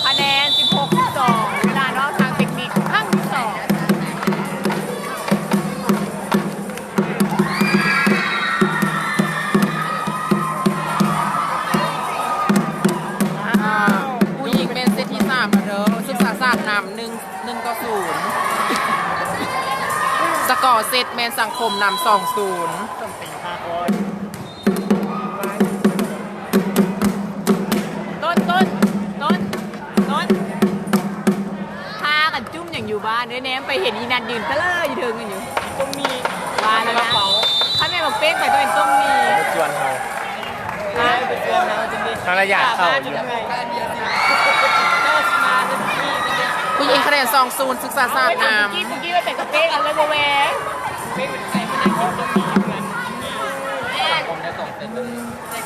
ຄະແນນສິບຫົກ ສິບສອງ ເວລານອກທາງເຕັກນິກຄັ້ງທີສອງ. ອ່າ ຜູ້ຍິງແມ່ນເຊດທີສາມແລ້ວເດີ ສຶກສາສາດນຳ ໜຶ່ງ ໜຶ່ງຕໍ່ສູນ ສະກໍເຊັດແມ່ນສັງຄົມນຳ ສອງສູນ. ຕົ້ນ ຕົ້ນ ຕົ້ນ ຕົ້ນ ພາກັນຈຸ້ມຫຍັງຢູ່ບ້ານເດ້ ແນມໄປເຫັນອີນັດຢືນຕະເລີຢູ່ເທິງຫັ້ນຢູ່. ຕົ້ມໝີ່ ວ່າແລ້ວນະ ຄັນແມ່ນບັກເປ້ງໄປຕ້ອງເປັນຕົ້ມໝີ່ ໄປຊວນເຮົາ ຮະ ໄປຊວນເຮົາຈັ່ງນີ້ ພະລະຍາເຂົາຢູ່. ຜູ້ຍິງຄະແນນ ສອງສູນ ສຶກສາສາດນຳ. ເອົາ ເມື່ອກີ້ ເມື່ອກີ້ວ່າແຕ່ກະເປ້ງ ອັນເລີຍບໍ່ແວ່ງ.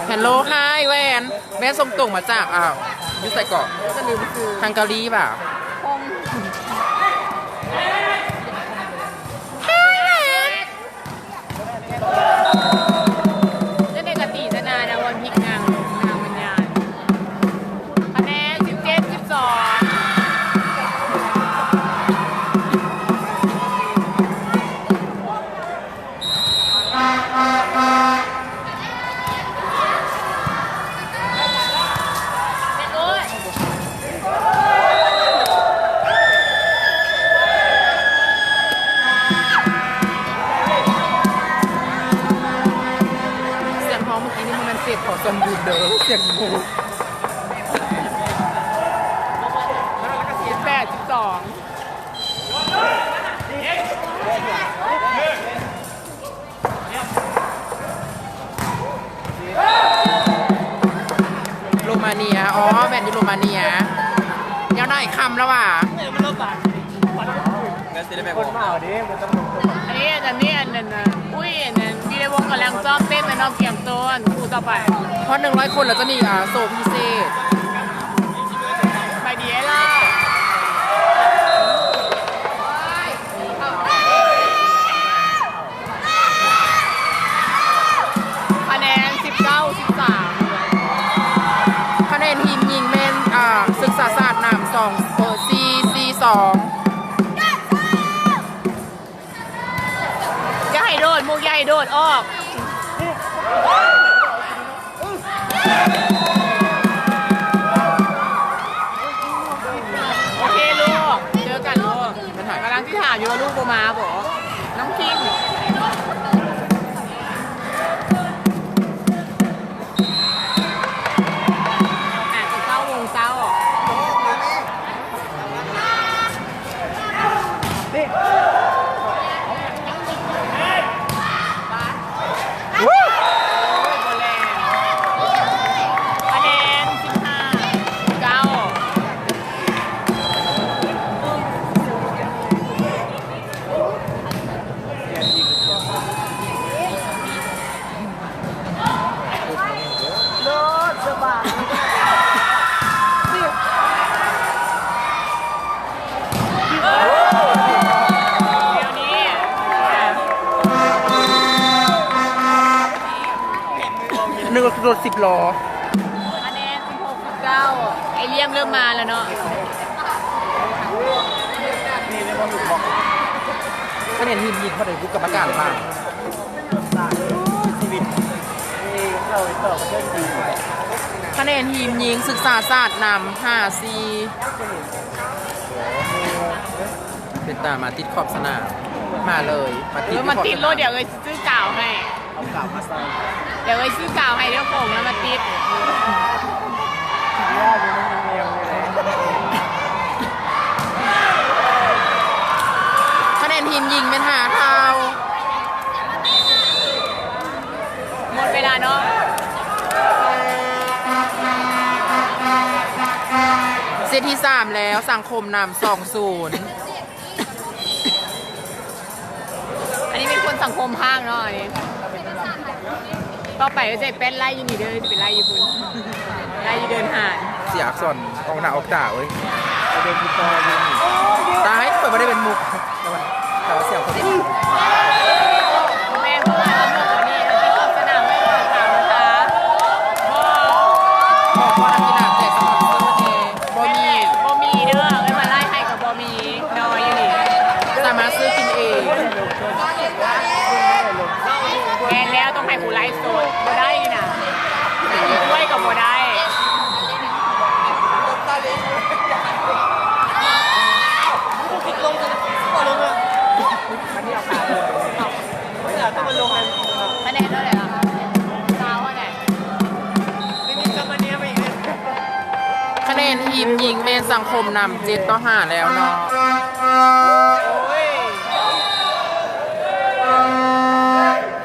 ແຮນໂລ ຮາຍ ແຫວນ ແຫວນສົ່ງຕົງມາຈາກ ອ້າວ ຢູ່ໃສເກາະ ຮັງກາຣີຫວາ? ຈັ່ງໃດກະຕີຊະນານະ ວັນພິກນາງ ນາງວິນຍານ. ສຽງໝູ ສິບແປດ ສິບສອງ. ໂຣມາເນຍ ອໍ ແມ່ນຢູ່ໂຣມາເນຍ. ຍາວໜ້ອຍຄຳແລ້ວຫວາ? ອັນນີ້ ອັນນີ້ ອັນນັ້ນນະ ອຸ້ຍ ອັນນັ້ນ ຢູ່ໃນວົງກຳລັງຊ້ອມເຕັ້ນໄປເນາະ ກຽມໂຕນຄູ່ຕໍ່ໄປ. ຮອດໜຶ່ງຮ້ອຍຄົນແລ້ວຈະມີ ອ່າ ໂຊພິເສດ. ໄປດີໄອ້ຫຼ້າ. ຄະແນນ ສິບເກົ້າ ສິບສາມ. ຄະແນນທີມຍິງແມ່ນ ອ່າ ສຶກສາສາດນຳ ສອງ ເອີ ສີ່ ສີ່ ສອງ. ຢ່າໃຫ້ໂດດ ມຸກ ຢ່າໃຫ້ໂດດອອກ. ໂອເຄລູກ ເຈີກັນລູກ. ກຳລັງຊິຖາມຢູ່ວ່າລູກບໍ່ມາບໍ ນ້ອງຄິງ. ອາດຈະເກົ້າໂມງເຊົ້າ. ຄະແນນ ສິບຫ້າ ເກົ້າ. ໂລດສະບາຍ. ດຽວນີ້ ໜຶ່ງລົດສິບລໍ້. ຄະແນນ ສິບຫົກ ສິບເກົ້າ. ໄອ້ລຽມເລີ່ມມາແລ້ວເນາະ. ຄະແນນຮີບຍິງເທົ່າໃດ ກຳມະການບາງ. ຄະແນນທີມຍິງສຶກສາສາດນຳ ຫ້າ ສີ່. ເປັນຕາມາຕິດຂອບສະໜາມ. ມາເລີຍ ມາຕິດ ເອີ ມາຕິດໂລດ. ດຽວເອີຍຊື້ກາວໃຫ້ ເອົາກາວມາໃສ່. ດຽວເອີຍຊື້ກາວໃຫ້ເດີ້ ຜົງແລ້ວມາຕິດ. ຄະແນນທີມຍິງແມ່ນ ຫ້າ ເທົ່າ. ໝົດເວລາເນາະ. ເຊດທີສາມແລ້ວ ສັງຄົມນຳ ສອງ ສູນ. ອັນນີ້ເປັນຄົນສັງຄົມພາກເນາະ ອັນນີ້. ຕໍ່ໄປກໍຈະໄປໄລ່ຢູ່ນີ້ເດີ້ ໄປໄລ່ຢູ່ພຸ້ນ ໄລ່ຢູ່ເດີ່ນຫານ. ເສຍອັກສອນອອກໜ້າອອກຕາເວີຍ. ຕາຍ ຂ້ອຍບໍ່ໄດ້ເປັນມຸກ ແຕ່ວ່າ ແຕ່ວ່າເສຍງເຂົາເປັນ. ແມ່ນ ເພາະວ່າເຮົາໝົດແລ້ວນີ້ ເຮົາຕິດຂອບສະໜາມໄວ້ກ່ອນ ຕາມພາສາ. ບໍ່ ບອກວ່ານັກກິລາແຈກສະປອນເຊີແດ່. ບໍ່ມີ ບໍ່ມີເດີ້ ເອີ້ນວ່າລາຍໃຫ້ກໍບໍ່ມີ ນ້ອຍອີ່ຫຼີ. ສາມາດຊື້ກິນເອງ. ແມ່ນແລ້ວ ຕ້ອງໃຫ້ຜູ້ໄລຟ໌ສົດ ບໍ່ໄດ້ນີ້ນະ ຊ່ວຍກໍບໍ່ໄດ້. ຄະແນນເທົ່າໃດລະ? ຊາວເທົ່າໃດ? ຄະແນນທີມຍິງແມ່ນສັງຄົມນຳ ເຈັດຕໍ່ຫ້າ ແລ້ວເນາະ.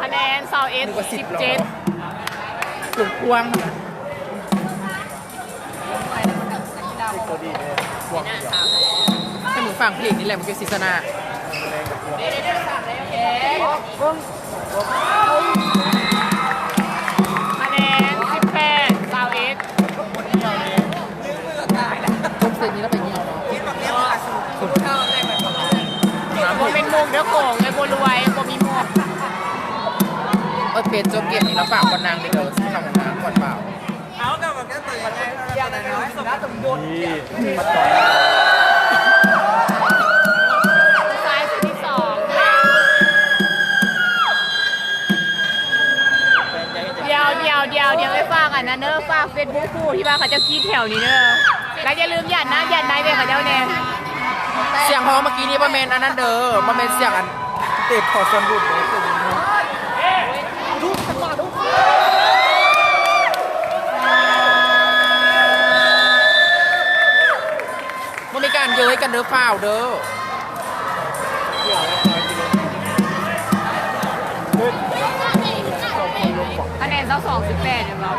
ຄະແນນ ຊາວເອັດ ສິບເຈັດ. ກວ້າງໆ. ໃຫ້ມຶງຟັງເພງນີ້ແຫຼະ ມຶງຈະຊິຊະນະ. ຄະແນນ ສິບແປດ ຊາວເອັດ. ຈົບເຊດນີ້ແລ້ວໄປຫຽວເນາະ. ບໍ່ແມ່ນມຸກເດີ້ ຂອງເອີຍ ບໍ່ລວຍ ບໍ່ມີມຸກ. ເອີຍ ເປັນ ຈົບເກມນີ້ລະຝາກກ່ອນນາງເດີ້ ຊິເຂົ້າຫ້ອງນ້ຳກ່ອນບ່າວ. ດຽວ ດຽວ ດຽວ ດຽວ ໄປຝາກອັນນັ້ນເດີ້ ຝາກເຟສບຸກຄູ່ທີ່ວ່າເຂົາເຈົ້າກຣີດແຖວນີ້ເດີ້ ແລະຢ່າລືມຢາດນ້ຳຢາດໃນໃຫ້ເຂົາເຈົ້າແດ່. ສຽງຮ້ອງເມື່ອກີ້ນີ້ບໍ່ແມ່ນອັນນັ້ນເດີ້ ບໍ່ແມ່ນສຽງອັນ ເຕະຂໍສ່ວນບຸນເດີ້. ໂອ້ຍ ດຸ ປະຕູ ດຸ. ເຢີ້ຍກັນເດີ້ ຟ້າວເດີ້. ຄະແນນຊາວສອງຈຸດແປດແມ່ນບໍ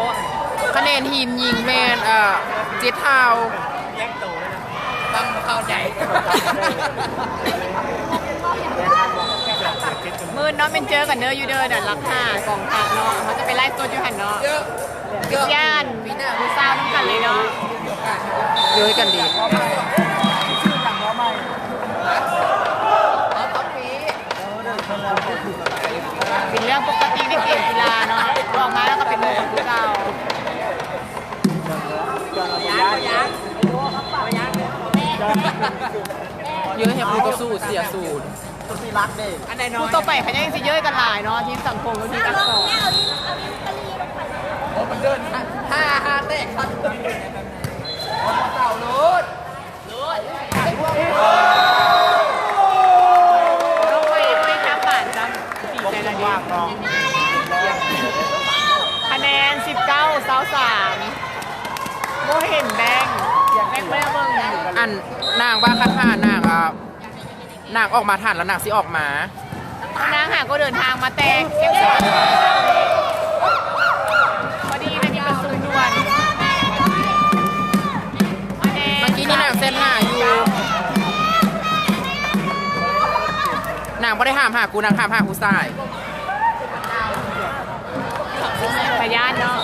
່? ຄະແນນທີມຍິງແມ່ນ ເອີ ເຈັດເທົ່າ. ຟັງບໍ່ເຂົ້າໃຈ. ມື້ອື່ນເນາະ ແມ່ນເຈີກັນເດີ້ ຢູ່ເດີ່ນຫຼັກຫ້າ ກອງທັບເນາະ ເຮົາຈະໄປໄລຟ໌ສົດຢູ່ຫັ້ນເນາະ. ເຈີ ເຈີ ເຈີ ເຊີນຜູ້ສາວນຳກັນເລີຍເນາະ. ເຈີກັນດີ. ເປັນເລື່ອງປົກກະຕິໃນເກມກິລາເນາະ ອອກມາແລ້ວກໍເປັນໝູ່ກັນຄືເກົ່າ. ເຢີ້ຍໃຫ້ຄູ່ຕໍ່ສູ້ເສຍສູນ. ຄູ່ຕໍ່ໄປຂະຍັງຊິເຢີ້ຍກັນຫຼາຍເນາະ ທີມສັງຄົມກັບທີມອັກສອນ. ໂອ້ ມັນເດີນຫ້າຫ້າແຕກຄັກ. ເອົາເຕົາໂລດ. ຄະແນນສິບເກົ້າ ຊາວສາມ. ບໍ່ເຫັນແບງ ແບງບໍ່ໄດ້ເບິ່ງ. ອັນ ນາງວ່າຄັນຖ້ານາງ ອ່າ ນາງອອກມາທັນແລ້ວນາງຊິອອກມາ. ນາງຫາກໍເດີນທາງມາແຕ່ ພໍດີນາງມີປະຊຸມດ່ວນ. ເມື່ອກີ້ນີ້ນາງແຊັດຫາຢູ່ ນາງບໍ່ໄດ້ຖາມຫາກູ ນາງຖາມຫາຜູ້ຊາຍ. ຕາຢ້ານເນາະ.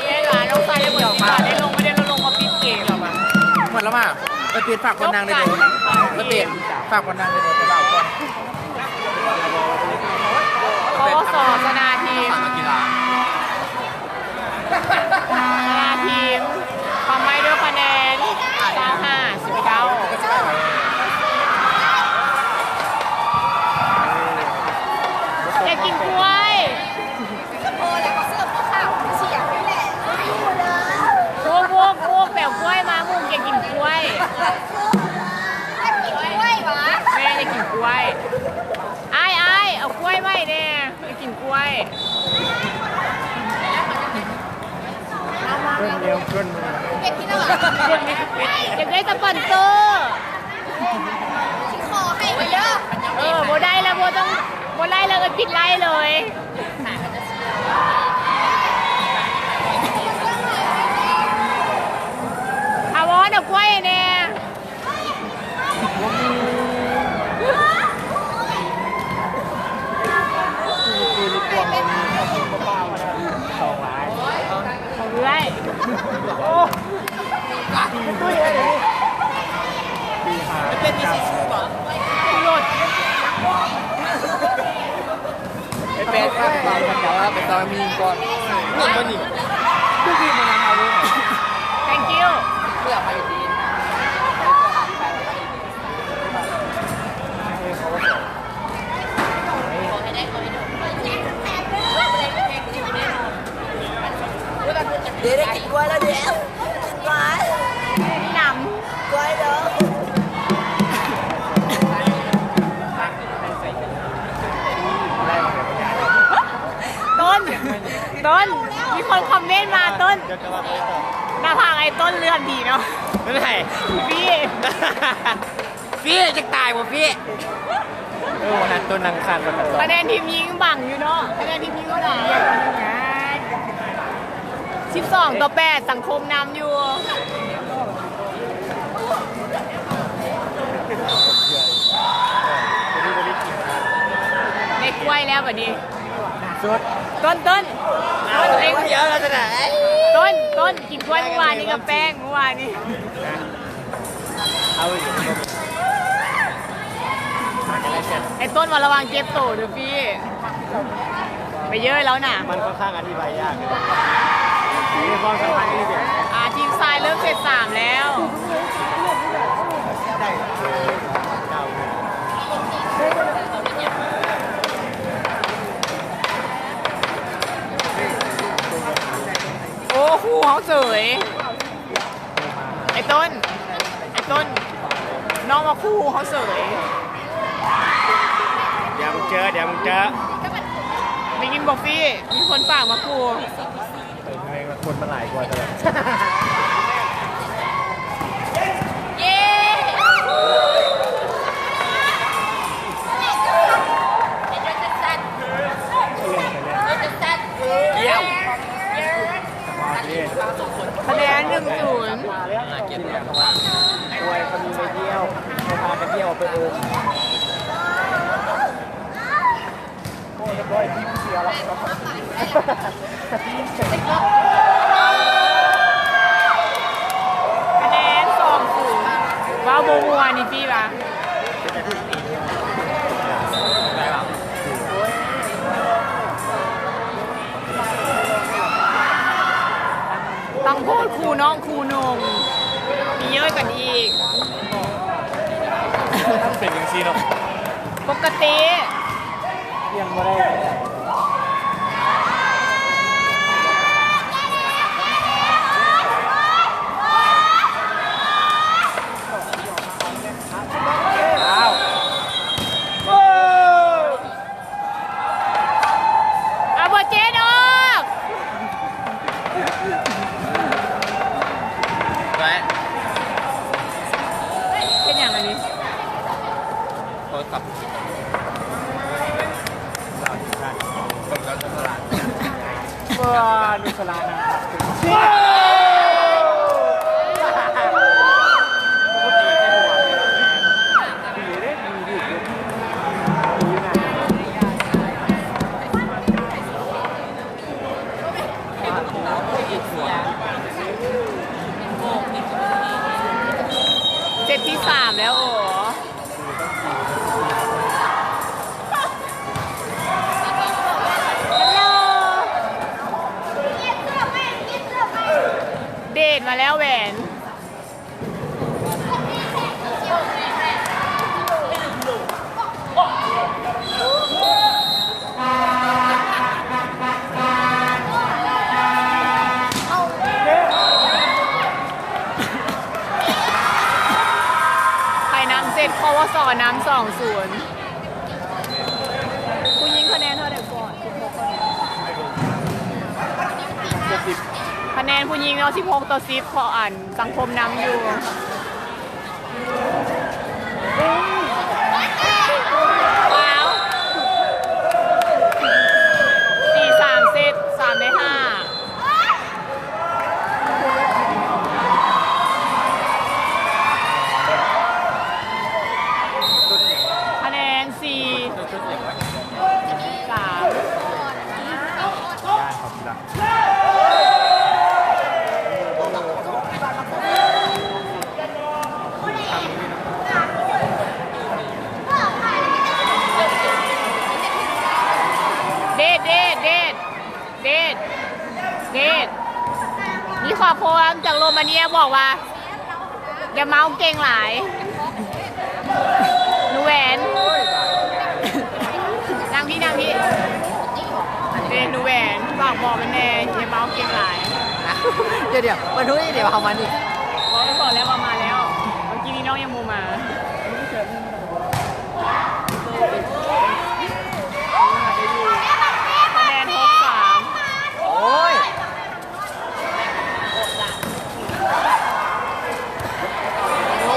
ແມ່ນວ່ານ້ອງຊາຍຍັງບໍ່ໄດ້ລົງ ບໍ່ໄດ້ລົງມາປິດເກມ. ໝົດແລ້ວວ່າ ໄປປິດ ຝາກຄວນນາງໄດ້ເດີ ໄປປິດ ຝາກຄວນນາງໄດ້ເດີ ໄປເວົ້າກ່ອນ. ປສ ຊະນະທີມ ຊະນະທີມ ຄວາມໄວດ້ວຍຄະແນນ ຊາວຫ້າ ສິບເກົ້າ. ຢາກກິນກ້ວຍ. ໂອ້ ໂອ້ ໂອ້ ໄປເອົາກ້ວຍມາ ໝູ່ຢາກກິນກ້ວຍ. ຢາກກິນກ້ວຍຫວາ? ແມ່ຢາກກິນກ້ວຍ. ອ້າຍ ອ້າຍ ເອົາກ້ວຍມາໃຫ້ແດ່. ໄປກິນກ້ວຍ. ເພິ່ນດຽວເພິ່ນ ຢາກໄດ້ສະປອນເຊີ. ຂໍໃຫ້ເດີ. ເອີ ບໍ່ໄດ້ແລ້ວ ບໍ່ຕ້ອງ ບໍ່ໄດ້ແລ້ວ ເອີ ປິດໄລເລີຍ. ອາວອນ ເອົາກ້ວຍໃຫ້ແດ່. ເອື້ອຍ ມັນເປັນມີຊິຊູບໍ່? ໄປແປດ ໄປເອົາ ໄປຕໍ່ມີກ່ອນ. ເຫັນບໍ່ນີ້? ຄືທີ່ມັນນຳເອົາເລີຍ. Thank you. ເພື່ອໄປດີ. ເດ ໄດ້ກິນກ້ວຍແລ້ວເດ. ຫວາຍ ນຳກ້ວຍເດີ. ຕົ້ນ ຕົ້ນ ມີຄົນຄອມເມັນມາ ຕົ້ນ ໜ້າຜາກໄອ້ຕົ້ນເຫຼື້ອມດີເນາະ. ເປັນໃຜ? ພີ່ ຟີ້ ຈະຕາຍບໍ່ຟີ້? ໂອ້ ຫັ້ນໂຕນັ່ງຄາດປະກັນ. ຄະແນນທີມຍິງບັງຢູ່ເນາະ ຄະແນນທີມຍິງເທົ່າໃດ? ສິບສອງຕໍ່ແປດ ສັງຄົມນຳຢູ່. ໄດ້ກ້ວຍແລ້ວບັດນີ້. ສຸດ ຕົ້ນ ຕົ້ນ ຕົ້ນ ເອີງ ດຽວລະຊະນະ. ຕົ້ນ ຕົ້ນ ກິນກ້ວຍມື້ວານນີ້ກັບແປ້ງ ມື້ວານນີ້. ເອົາອີກ. ໄອ້ຕົ້ນວ່າລະວັງເຈັບໂຕເດີ້ພີ່ ໄປເຍີ້ຍແລ້ວນະ. ມັນຂ້ອນຂ້າງອະທິບາຍຍາກ ມີຄວາມສຳພັນທີ່ແບບ ອ່າ ທີມຊາຍເລີ່ມເຊດສາມແລ້ວ. ໂອ້ ຄູ່ເຮົາເສີຍ. ໄອ້ຕົ້ນ ໄອ້ຕົ້ນ ນ້ອງມາຂູ່ເຮົາເສີຍ. ດຽວມຶງເຈີ ດຽວມຶງເຈີ. ໄດ້ຍິນບໍ່ຟີ້? ມີຄົນຝາກມາຂູ່. ເອີ ແມ່ນວ່າຄົນມັນຫຼາຍກວ່າຕະຫຼອດ. ເຢ້ ຢ້ຽມ. ຄະແນນ ໜຶ່ງສູນ. ໂອ້ຍ ເຂົາມີໄປທ່ຽວ ເຂົາພາໄປທ່ຽວ ໄປໂອມ. ໂອ້ ຮຽບຮ້ອຍ ທີມເສຍແລ້ວ. ຄະແນນ ສອງສູນ. ເວົ້າບໍ່ມ່ວນນີ້ຕິວ່າ. ຕັ້ງໂພດຄູ່ນ້ອງຄູ່ນົ່ງ ມີເຍີະກັນອີກ. ມັນເປັນຈັ່ງຊີ້ເນາະ ປົກກະຕິ. ຍັງບໍ່ໄດ້. ອ້າວ ໂອ້ ເອົາ ບໍ່ເຈັດອອກ. ເຮັດຫຍັງອັນນີ້? ໂທລະສັບ. ເອີ ອານຸສະລານະ. ເຊັດທີສາມແລ້ວ ໂອ. ເດດມາແລ້ວ ແຫວນ. ໃຜນຳເຊັດ ຄວສ ນຳ ສອງສູນ. ຜູ້ຍິງຄະແນນເທົ່າໃດກ່ອນ? ຄະແນນຜູ້ຍິງເນາະ ສິບຫົກຕໍ່ສິບ ເພາະອັນສັງຄົມນຳຢູ່. ວ້າວ ສີ່ສາມ ເຊັດ ສາມໃນຫ້າ. ຄະແນນ ສີ່ ສາມ. ເດດ ເດດ ເດດ ເດດ ເດດ. ມີຂໍ້ຄວາມຈາກໂຣມາເນຍບອກວ່າ ຢ່າເມົາເກັ່ງຫຼາຍ ໜູແຫວນ. ນັ່ງພີ້ ນັ່ງພີ້. ເດ້ ໜູແຫວນ ຝາກບອກມັນແດ່ ຢ່າເມົາເກັ່ງຫຼາຍ. ດຽວໆ ມັນຮູ້ໄດ້ໃດວ່າເຮົາມານີ້? ບອກ ບອກແລ້ວວ່າມາແລ້ວ. ເມື່ອກີ້ນີ້ນ້ອງຍັງບໍ່ມາ. ຄະແນນ ຫົກສາມ. ໂອ້ຍ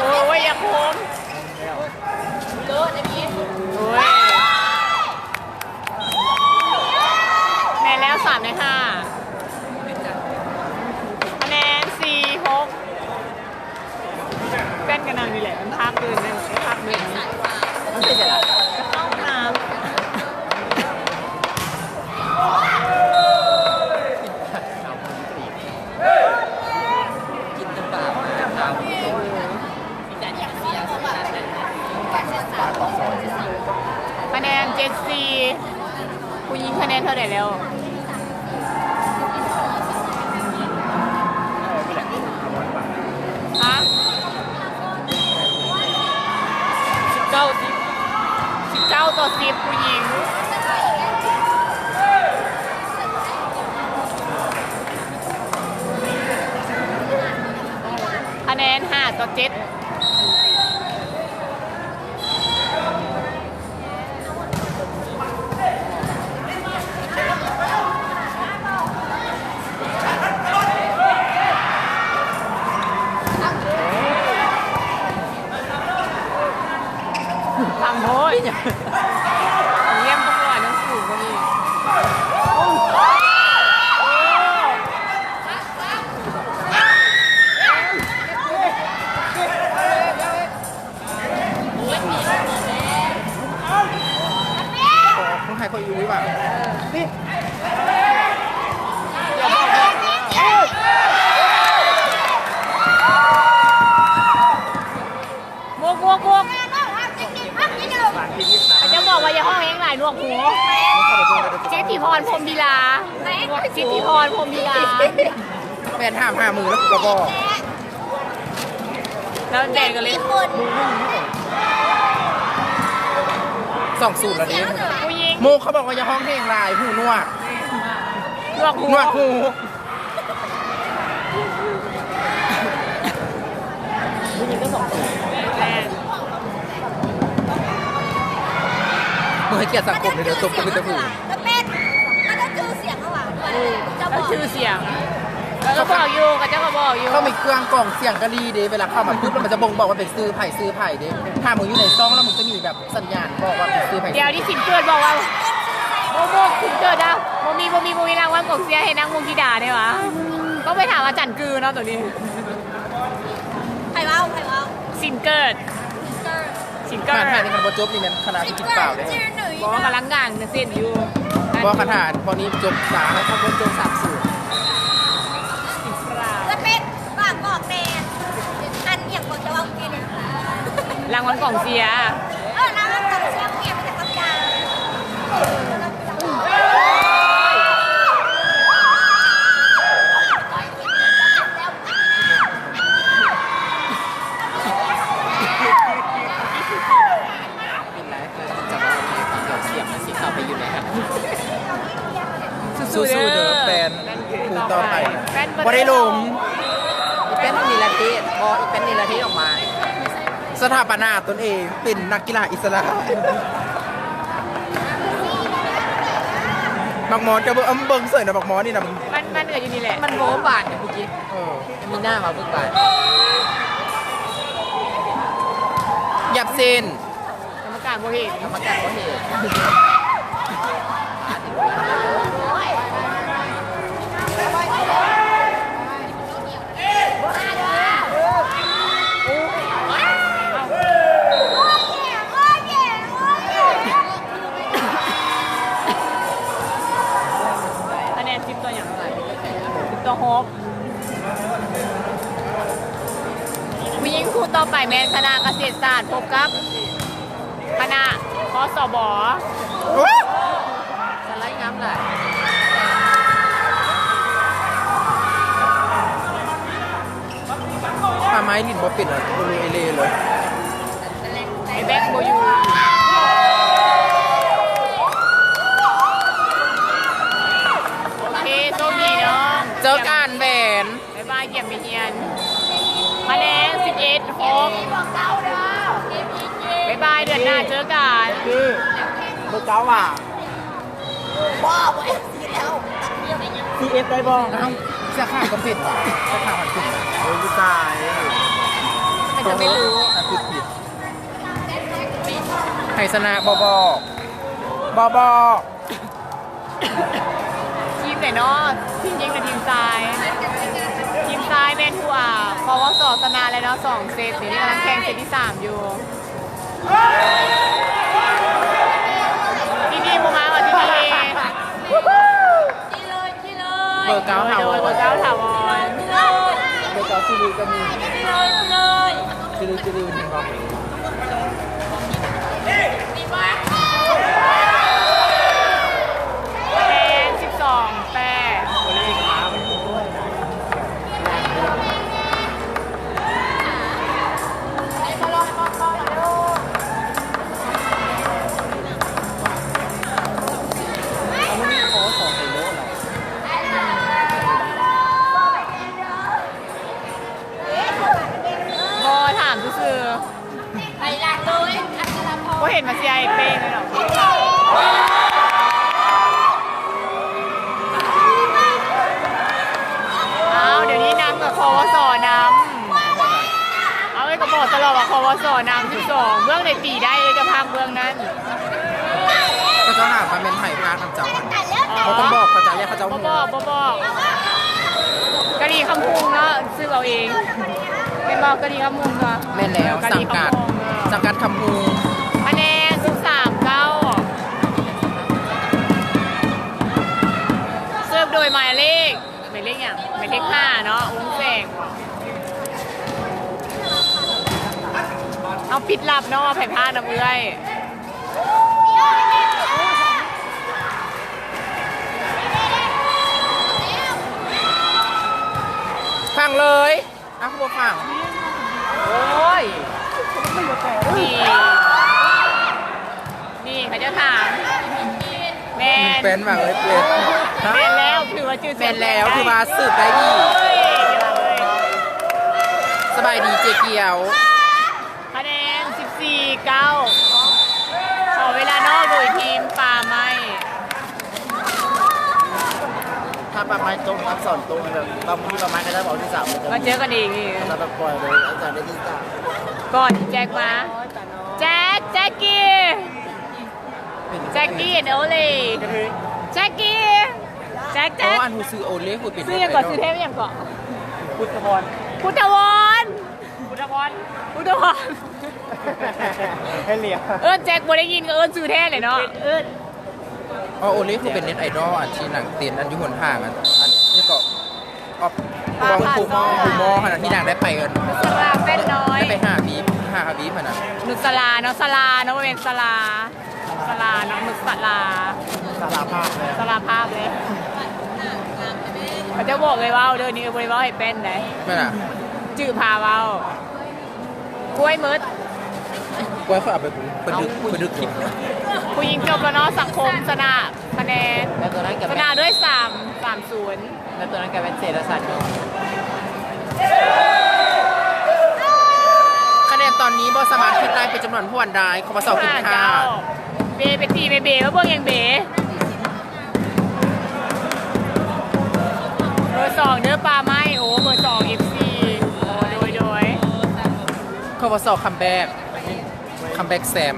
ໂອ້ຍ ຢ່າໂຄມ. ໂອ້ຍ ແມ່ນແລ້ວ ສາມໃນຫ້າ. ຄະແນນ ສີ່ ຫົກ. ເພື່ອນກໍນັ່ງນີ້ແຫຼະ ມັນພາກອື່ນ ມັນພາກອື່ນ ມັນເປັນຫຍັງລະ? ເຂົ້າຫ້ອງນ້ຳ. ຄະແນນ ເຈັດສີ່. ຜູ້ຍິງຄະແນນເທົ່າໃດແລ້ວ? ຮະ? ສິບເກົ້າ ສິບ ສິບເກົ້າຕໍ່ສິບ ຜູ້ຍິງ. ຄະແນນ ຫ້າຕໍ່ເຈັດ. ໂອ້ຍ ຢ້ຽມຕຳຫຼວດໜັງສືບໍ່ນີ້. ເຂົາໃຫ້ຂ້ອຍຢູ່ວ່າ ບວກ ບວກ ບວກ ເຂົາເຈົ້າບອກວ່າຢ່າຮ້ອງແຮງຫຼາຍ ໜວກຫູ. ສິດທິພອນ ພົມພິລາ ສິດທິພອນ ພົມພິລາ. ແມ່ນຖາມຫາມື້ແລ້ວ ກູກໍບອກ ແລ້ວແດນກໍເລີຍ ສອງສູນແລ້ວເດ້. ຜູ້ຍິງ ໝູ່ເຂົາບອກວ່າຢ່າຮ້ອງເພງຫຼາຍ ຫູໜວກ ໜວກຫູ ໜວກຫູ. ຜູ້ຍິງກໍສອງຄົນ ແມ່ນ ມຶງໃຫ້ກຽດສັງຄົມເດີ ຕົບກັບມີແຕ່ຜູ້. ກໍເປັນ ເຂົາເຈົ້າຈື່ສຽງເຮົາຫວາ ເຈົ້າບອກ ເຂົາຈື່ສຽງ ເຂົາກໍບອກຢູ່ ເຂົາເຈົ້າກໍບອກຢູ່. ເຂົາມີເຄື່ອງກອງສຽງກໍດີເດ້ ເວລາເຂົ້າມາປຶບ ແລ້ວມັນຈະບົ່ງບອກວ່າເປັນຊື່ໃຜຊື່ໃຜເດ້. ຖ້າມຶງຢູ່ໃນຊ່ອງແລ້ວ ມັນຈະມີແບບສັນຍານບອກວ່າເປັນຊື່ໃຜ. ດຽວນີ້ສິນເກີດບອກວ່າ ບໍ່ ບໍ່ ສິນເກີດດາ ບໍ່ມີ ບໍ່ມີ ບໍ່ມີລາງວັນກອງເຊຍໃຫ້ນາງມຸກທິດາໄດ້ຫວາ. ຕ້ອງໄປຖາມອາຈານກືເນາະໂຕນີ້. ໃຜເວົ້າ ໃຜເວົ້າ ສິນເກີດ ສິນເກີດ ສິນເກີດ. ຖ້າ ຖ້ານີ້ມັນບໍ່ຈົບນີ້ແມ່ນຄະນະທີ່ກິນເປົ່າເດ້. ບໍ່ ກຳລັງກາງເສັ້ນຢູ່. ບໍ່ ຄາຖາພວກນີ້ຈົບສາ ຖ້າບໍ່ຈົບສາມສູນ. ແລ້ວເປັນ ຝາກບອກແດ່ ອັນຫຍັງກໍຈະເວົ້າກິນ ລາງວັນກອງເຊຍ. ເອີ ລາງວັນກອງເຊຍ ເຂົາເຈົ້າມີແຕ່ຄຳດ່າ. ເຮົາຊິເຂົ້າໄປຢູ່ໃນຫັ້ນ. ສູ້ໆເດີ ແຟນຄູ່ຕໍ່ໄປ ບໍ່ໄດ້ລົງ. ອີແປ້ນນີ້ລະເທດ ບໍ່ ອີແປ້ນນີ້ລະເທດອອກມາ. ສະຖາປະນາຕົນເອງເປັນນັກກິລາອິດສະຫຼະ. ບັກມອນກໍເບິ່ງ ເບິ່ງເສີຍນະ ບັກມອນນີ້ນະ. ມັນ ມັນກໍຢູ່ນີ້ແຫຼະ ມັນບໍ່ບາດເມື່ອກີ້. ເອີ ມີໜ້າມາເບິ່ງບາດ. ຫຍັບເສັ້ນ. ກຳມະການບໍ່ເຫັນ ກຳມະການບໍ່ເຫັນ. ຄະແນນສິບຕໍ່ຫຍັງ? ສິບຕໍ່ຫົກ. ຜູ້ຍິງຄູ່ຕໍ່ໄປແມ່ນຄະນະກະເສດສາດ ພົບກັບຄະນະ ຄສບ. ໂອ້ ສະໄລງາມຫຼາຍ. ຖ້າໄມ້ຫຼິ້ນບໍ່ເປັນ ໂອເລເອເລເລີຍ. ໄອ້ແບັງບໍ່ຢູ່. ໂອເຄ ໂຊກດີເນາະ. ເຈີກັນແຫວນ. ບາຍບາຍ ກຽມໄປຮຽນ. ຄະແນນສິບເອັດຫົກ. ບາຍບາຍ ເດືອນໜ້າເຈີກັນ. ຄື ເບີເກົ້າວ່າ ບໍ່ ບໍ່ເອັຟຊີແລ້ວ. ຊີເອັຟໄດ້ບໍ່? ເອົ້າ ສາຂາກໍເປັນຫວາ? ສາຂາມັນເປັນຫວາ? ໂອ້ຍ ຜູ້ຊາຍ ໃຜຈະໄປຮູ້? ອ່າ ຜິດ ຜິດ. ໃຜຊະນະ ບໍ່ບອກ ບໍ່ບອກ. ທີມໃດເນາະ? ທີມຍິງ ຫຼື ທີມຊາຍ? ທີມຊາຍແມ່ນຜູ້ ອາ ຄວສ ຊະນະແລ້ວເນາະ ສອງເຊັດ. ດຽວນີ້ກຳລັງແຂ່ງເຊັດທີສາມຢູ່. ທີ່ນີ້ບໍ່ມາຫວາ? ທີ່ນີ້ ເບີເກົ້າຖາວອນ ເບີເກົ້າຖາວອນ. ເບີເກົ້າຊິລືກໍມີ ຊິລື ຊິລື ເຫັນບໍ່? ແປດສິບສອງແປດ. ບໍ່ ຖາມຊື່ໆ. ບໍ່ເຫັນມາເຊຍໃຫ້ເປ້ເລີຍເນາະ. ອ້າວ ດຽວນີ້ນຳກັບ ຄວສ ນຳ. ເອົາໄວ້ ບອກຕະຫຼອດວ່າ ຄວສ ນຳສິບສອງ ເບື້ອງໃດຕີໄດ້ ເຈົ້າພາກເບື້ອງນັ້ນ. ເຂົາເຈົ້າຖາມວ່າແມ່ນໃຜພາກນຳເຈົ້າຫັ້ນ ບໍ່ຕ້ອງບອກເຂົາເຈົ້າ ຢ້ານເຂົາເຈົ້າ ບໍ່ບອກ ບໍ່ບອກ. ກະດີຄຳພຸງເນາະ ສືບເອົາເອງ ແມ່ນບໍ່? ກະດີຄຳພຸງເນາະ. ແມ່ນແລ້ວ ກະດີຄຳພຸງ ສັງກັດ ເອີ ສັງກັດຄຳພຸງ. ຄະແນນ ສິບສາມ ເກົ້າ. ເສີບໂດຍໝາຍເລກ ໝາຍເລກຫຍັງ? ໝາຍເລກຫ້າເນາະ ວົງແສງ. ເຮົາປິດລັບເນາະ ວ່າໃຜພາກນຳເອື້ອຍ. ຟັງເລີຍ. ອ້າວ ຄືບໍ່ຟັງ? ໂອ້ຍ ນີ້ ນີ້ເຂົາເຈົ້າຖາມ. ແມ່ນ ແມ່ນວ່າເອີຍ ເປັນ ແມ່ນແລ້ວ ຖືວ່າຈື່ ແມ່ນແລ້ວ ຖືວ່າສືບໄດ້ດີ. ໂອ້ຍ ສະບາຍດີເຈກຽວ. ຄະແນນ ສິບສີ່ ເກົ້າ. ຂໍເວລານອກໂດຍທີມປ່າໄມ້. ຖ້າປ່າໄມ້ຕົງ ອັກສອນຕົງ ແບບ ບາງທີປ່າໄມ້ເຂົາຈະບອກທີສາມເລີຍ ມາເຈີກັນອີກນີ້ ເຂົາຈະແບບປ່ອຍເລີຍ ອາຈານໄດ້ທີສາມ ກ່ອນແຈັກມາ. ແຈັກ ແຈັກກີ້ ແຈັກກີ້ ແອັນ ໂອເລ ແຈັກກີ້ ແຈັກ ແຈັກ. ອໍ ອັນຮູ້ຊື່ໂອເລ ຄືເປັນ ຊື່ຫຍັງເກາະ? ຊື່ແທ້ຫຍັງເກາະ? ພຸດທະວອນ ພຸດທະວອນ ພຸດທະວອນ ພຸດທະວອນ. ໃຫ້ເຫຼືອ ເອີ້ນແຈັກ ບໍ່ໄດ້ຍິນກໍເອີ້ນຊື່ແທ້ແຫຼະເນາະ. ອໍ ໂອເລ ຄືເປັນເນັດໄອດອລ ອັນທີ່ນັ່ງເຕັ້ນ ອັນຢູ່ຫົນທາງ ອັນ ອັນນີ້ເກາະ ອອບ ກອງຄູມໍ ຄູມໍຫັ້ນນະ ທີ່ນາງໄດ້ໄປ ເອີ້ນ ສະລາແປ້ນນ້ອຍ ໄດ້ໄປຫາບີບ ຫາຫາບີບຫັ້ນນະ. ນຸດສະລາເນາະ ສະລາເນາະ ບໍ່ແມ່ນສະລາ. ສະລາເນາະ ນຸດສະລາ ສາລາພາບເລີຍ ສາລາພາບເລີຍ. ເຂົາເຈົ້າບອກເອື້ອຍເວົ້າເດີ ນີ້ເອື້ອຍບໍ່ໄດ້ເວົ້າໃຫ້ແປ້ນໃດ ແມ່ນລະ ຈື່ພາເວົ້າ. ກ້ວຍໝົດ ກ້ວຍຂ້ອຍເອົາໄປ ປະດຶກ ປະດຶກກິນ. ຜູ້ຍິງຈົບແລ້ວເນາະ ສັງຄົມຊະນະຄະແນນ ຊະນະດ້ວຍສາມ ສາມສູນ. ແລ້ວຕົວນັ້ນກະແມ່ນເສລະສັນເນາະ. ຄະແນນຕອນນີ້ບໍ່ສາມາດຄິດໄດ້ເປັນຈຳນວນຖ້ວນໄດ້ ເພາະວ່າສອບຜິດພາດ. ເບ ໄປຕີແມ່ເບ ມາເບິ່ງຫຍັງເບ. ເບີສອງເດີ ປ່າໄມ້. ໂອ້ ເບີສອງ ເອັບຊີ. ໂອ້ ໂດຍ ໂດຍ. ເພາະວ່າສອບຄັມແບັກ ຄັມແບັກແຊມ.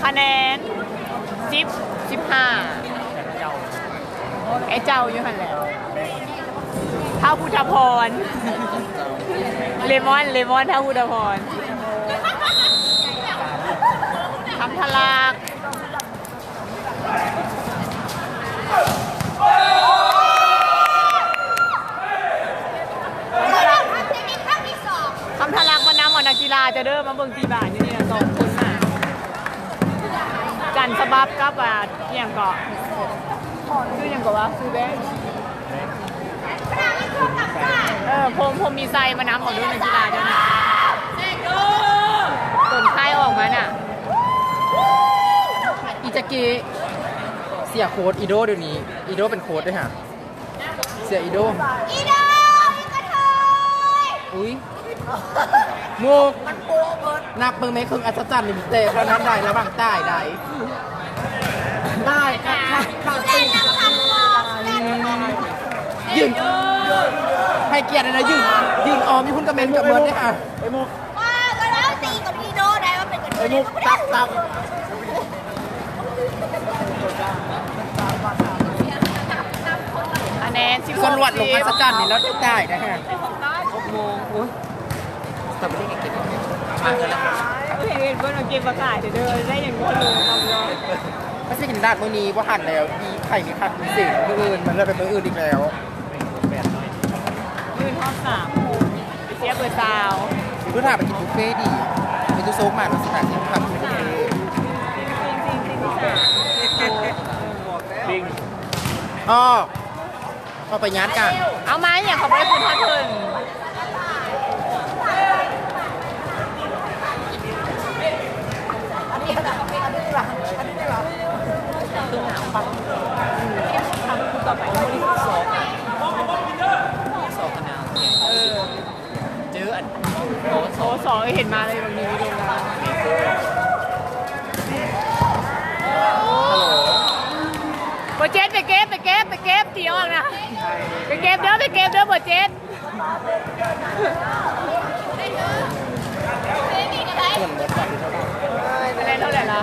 ຄະແນນ ສິບ ສິບຫ້າ. ໄອ້ເຈົ້າຢູ່ຫັ້ນແຫຼະ ທ້າວພຸດທະພອນ. ເລມອນ ເລມອນ ທ້າວພຸດທະພອນ. ຄຳທະລາກ. ຄຳທະລັກມານຳເອົານັກກິລາເຈົ້າເດີ ມາເບິ່ງຕີບານຢູ່ນີ້ນະ ສອງຄົນນະ ຈັນສະບັບກັບ ອາ ອີ່ຫຍັງເກາະ ຊື່ຫຍັງເກາະວະ ຊື່ແບງ ເອີ ພົມ ພົມມີໄຊ ມານຳເອົາເດີ ນັກກິລາເຈົ້ານະ ຕົນໄຂ້ອອກມານະ. ອີຈາກີ ເສຍໂຄດ ອີໂດ ດຽວນີ້ ອີໂດເປັນໂຄດເດ້ຫາ ເສຍອີໂດ ອີໂດ ກະເທີຍ ອຸຍ ມຸກ ນັບເບິ່ງແມ້ ເຄິ່ງອັດສະຈັນນີ້ ມີແຕ່ເທົ່ານັ້ນໄດ໋ ລະຫວ່າງຕາຍໄດ໋ ຕາຍ ຢືນ ໃຫ້ກຽດແດ່ນະ ຢືນ ຢືນອອມຢູ່ພຸ້ນກະແມ່ນກະເໝິດເດ້ຫາ. ວ່າກໍແລ້ວ ຕີກັບອີໂດໄດ້ວ່າເປັນກັນເລີຍ ຕັບ ຕັບ ຄະແນນ ສິບຫົກ ສ່ວນລວດລົງອັດສະຈັນນີ້ ແລ້ວໄດ້ຕາຍໄດ້ຫະ ຫົກໂມງ ໂອ້ຍ ສະຕຣໍເບີຣີກໍເກັບ ມາເທື່ອລະ ເຫັນ ເຫັນເພິ່ນເອົາເກັບມາຂາຍເດີ ໄດ້ຫຍັງບໍ່ຮູ້ນຳເນາະ ກໍຊິເຫັນດາດມື້ນີ້ບໍ່ທັນແລ້ວ ມີໄຂ່ມີຄັກມີເສງ ມື້ອື່ນມັນເລີຍໄປມື້ອື່ນອີກແລ້ວ. ມື້ຮອບສາມ ໄປເຊຍເບີຊາວ ຄືຖ້າໄປກິນບຸບເຟດີ ມີຕູ້ໂຊກມາ ເຮົາຊິຖ້າກິນຜັກບຸບເຟ ອອກ ເຂົ້າໄປຍາດກັນ ເອົາມາຫຍັງ ເຂົາບໍ່ໄດ້ຂຶ້ນຮອດເພິ່ນ. ເອີ ເຈີອັນ ໂອ ໂອສອງ ເຫັນມາເລີຍ ບາງທີລົງມາ ເອີ ບໍ່ເຈັດ ໄປເກັບ ໄປເກັບ ໄປເກັບ ຕີອອກນະ ໄປເກັບເດີ ໄປເກັບເດີ ບໍ່ເຈັດ. ຄະແນນເທົ່າໃດລະ?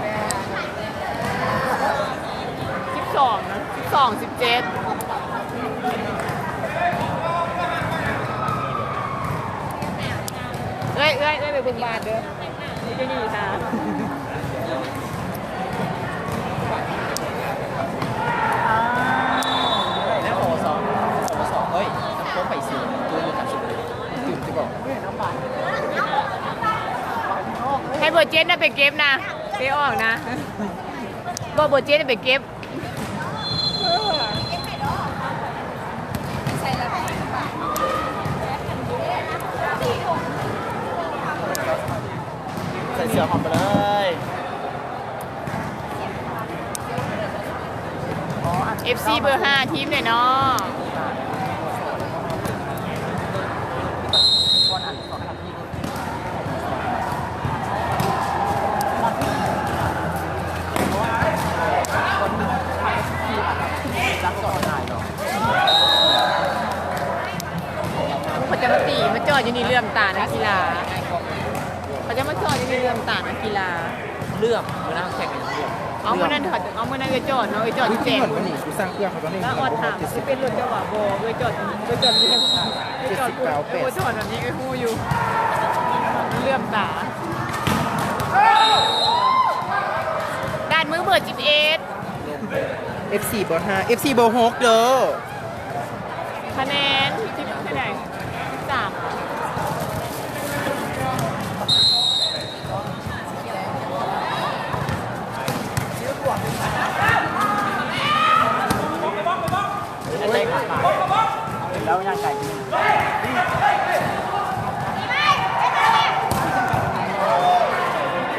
ສິບສອງນະ ສິບສອງ ສິບເຈັດ. ເອື້ອຍ ເອື້ອຍ ເອື້ອຍໄປເບິ່ງບາດເດີ ຢູ່ນີ້ນະ. ແລ້ວ ໂອ ສອງ ໂອ ສອງ ເອີຍ ໂຄງໄປຊິ ຢູ່ ຢູ່ກັນສຸດ ຕື່ມຊິບອກ ໃຫ້ເບີເຈັດນະໄປເກັບນະ ໄປອອກນະ ບອກເບີເຈັດນະໄປເກັບ. ໃສ່ເສື້ອຫອມໄປເລີຍ. ເອັຟຊີ ເບີຫ້າ ທີມເດເນາະ. ເຂົາຈະມາຕີ ມາຈອດຢູ່ນີ້ ເຫຼື້ອມຕານັກກິລາ ເຂົາຈະມາຈອດຢູ່ນີ້ ເຫຼື້ອມຕານັກກິລາ. ເລື່ອມ ມື້ນັ້ນແຂ່ງກັນເລື່ອມ. ເອົາ ມື້ນັ້ນເຂົາ ເອົາ ມື້ນັ້ນເອື້ອຍຈອດເນາະ ເອື້ອຍຈອດ ເຮີ້ຍ ແຈກ ມື້ນີ້ກູສັ່ງເຄື່ອງເຂົາຕອນນີ້ ລະອອດຖາມວ່າຊິເປັນລົດເຈົ້າວ່າບໍ່ ເອື້ອຍຈອດ ເອື້ອຍຈອດເລື່ອມ ເຈັດສິບເກົ້າ ແປດ ເອື້ອຍຈອດຕອນນີ້ເອື້ອຍຮູ້ຢູ່ ເລື່ອມຕາ. ດ່ານມືເບີສິບເອັດ ເອັຟຊີ ເບີຫ້າ ເອັຟຊີ ເບີຫົກເດີ. ຄະແນນ ເທົ່າໃດ? ສາມ.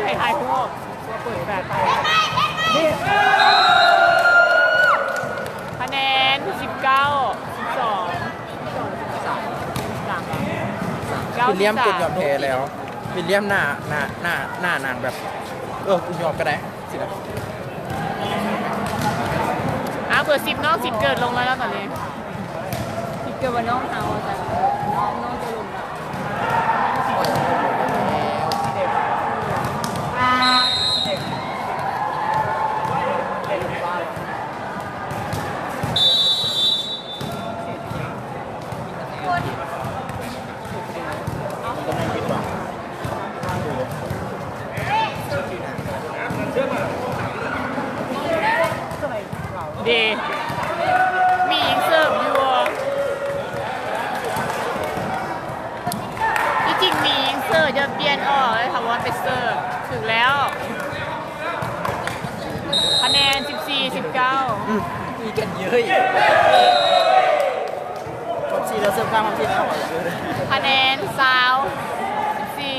ໃຫ້ຖ່າຍຮູບ. ຄະແນນ ສິບເກົ້າ ສິບສອງ ສາມ ສາມ. ວິລຽມກົດຍອມແພ້ແລ້ວ. ວິລຽມໜ້າ ໜ້າ ໜ້າ ໜ້ານາງແບບ ເອີ ກູຍອມກໍໄດ້ ຊິນະ. ອ້າວ ເບີສິບ ນ້ອງສິບເກີດລົງມາແລ້ວຕອນນີ້ ສິບເກີດວ່ານ້ອງເຮົາ ແຕ່ນ້ອງ ນ້ອງຈະລົງແລ້ວ. ເດ ມີຍິງເສີບຢູ່ ທີ່ຈິງມີຍິງເສີບ ຢ່າປ່ຽນອອກເລີຍ ຖ້າວ່າໄປເສີບ ຖືກແລ້ວ. ຄະແນນ ສິບສີ່ ສິບເກົ້າ. ອືມ ມີກັນເຍີະ. ຄອບສີ່ແລ້ວ ເສີບຂ້າມຄອບສີ່ແລ້ວ. ຄະແນນ ຊາວ ສິບສີ່.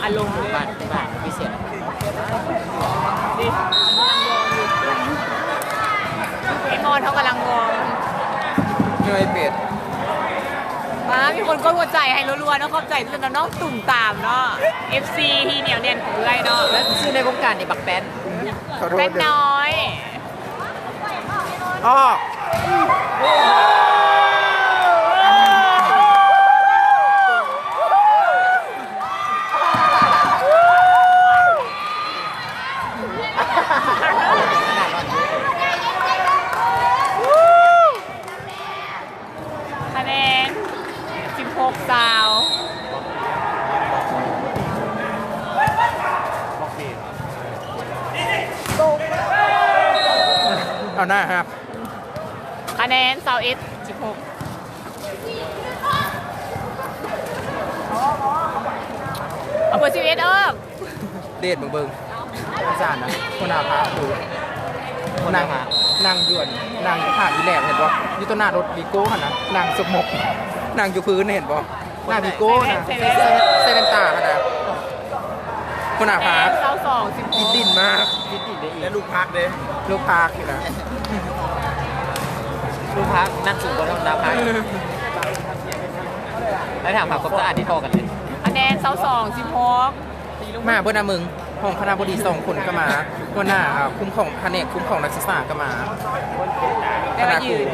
ອາລົມ ບາດ ບາດພິເສດ ໄອ້ມອນເຮົາກຳລັງວອມ ເຮີ້ຍ ເປັດ. ມາ ມີຄົນກົດຫົວໃຈໃຫ້ລັວໆເນາະ ຂອບໃຈເນາະ ນ້ອງຕຸ່ມຕາມເນາະ ເອັຟຊີ ທີ່ໜຽວແໜ້ນຂອງເອື້ອຍເນາະ ແລ້ວຊື່ໃນວົງການນີ້ບັກແປ້ນ ຂອໂທດ ແປ້ນນ້ອຍ. ອອກ. ຄະແນນ ສິບຫົກ ຊາວ. ເອົາໜ້າຮັບ. ຄະແນນ ຊາວເອັດ ສິບຫົກ. ເອົາເບີສິບເອັດອອກ. ເດດເບິ່ງໆ ອາຈານນະ ຫົວໜ້າພາກ ນາງ ນາງຢວນ ນາງພາກອີແຫຼກ ເຫັນບໍ່? ຢູ່ຕໍ່ໜ້າລົດວີໂກ້ຫັ້ນນະ ນາງສົກມົກ ນາງຢູ່ພື້ນ ເຫັນບໍ່? ໜ້າວີໂກ້ນະ ໃສ່ແວ່ນ ໃສ່ແວ່ນຕາຫັ້ນນະ ຫົວໜ້າພາກ ຊາວສອງ ສິບຫົກ. ອີດິນມາກ ແລະ ລູກພາກເດ້ ລູກພາກນີ້ນະ ລູກພາກ ນັກສູງກວ່າທຳມະດາພາກ. ໄດ້ຖາມຫາຄວາມສະອາດທີ່ທໍ່ກັນເລີຍ. ຊາວສອງ ສິບຫົກ ມາເບິດນະມຶງ. ຮອງຄະນະບໍດີສອງຄົນກໍມາ, ຫົວໜ້າ ອ່າ ຄຸ້ມຄອງ ພະແນກຄຸ້ມຄອງນັກສຶກສາກໍມາ. ແຕ່ວ່າຢືນ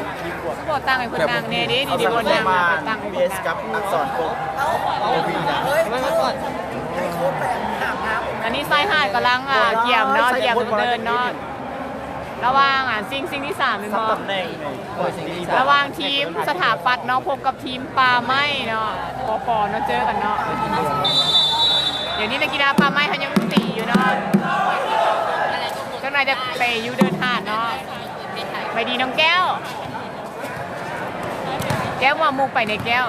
ບໍ່ຕັ້ງໃຫ້ເພິ່ນນັ່ງແດ່ເດ້ ນີ້ ນີ້ ບໍ່ນັ່ງ ຕັ້ງໃຫ້ເພິ່ນນັ່ງ. ອັນນີ້ຊາຍຫາດກຳລັງ ອ່າ ກຽມເນາະ ກຽມເດີນເນາະ. ລະຫວ່າງ ອ່າ ຊິງ ຊິງທີສາມແມ່ນບໍ່? ລະຫວ່າງທີມສະຖາປັດເນາະ ພົບກັບທີມປ່າໄມ້ເນາະ ປປ ເນາະ ເຈີກັນເນາະ. ດຽວນີ້ນັກກິລາປ່າໄມ້ເຮົາຍັງຕີຢູ່ເນາະ, ຈັກໜ່ອຍຈະໄປຢູ່ເດີນຫາດເນາະ. ໄປດີນ້ອງແກ້ວ ແກ້ວມາມຸກໄປໃນແກ້ວ.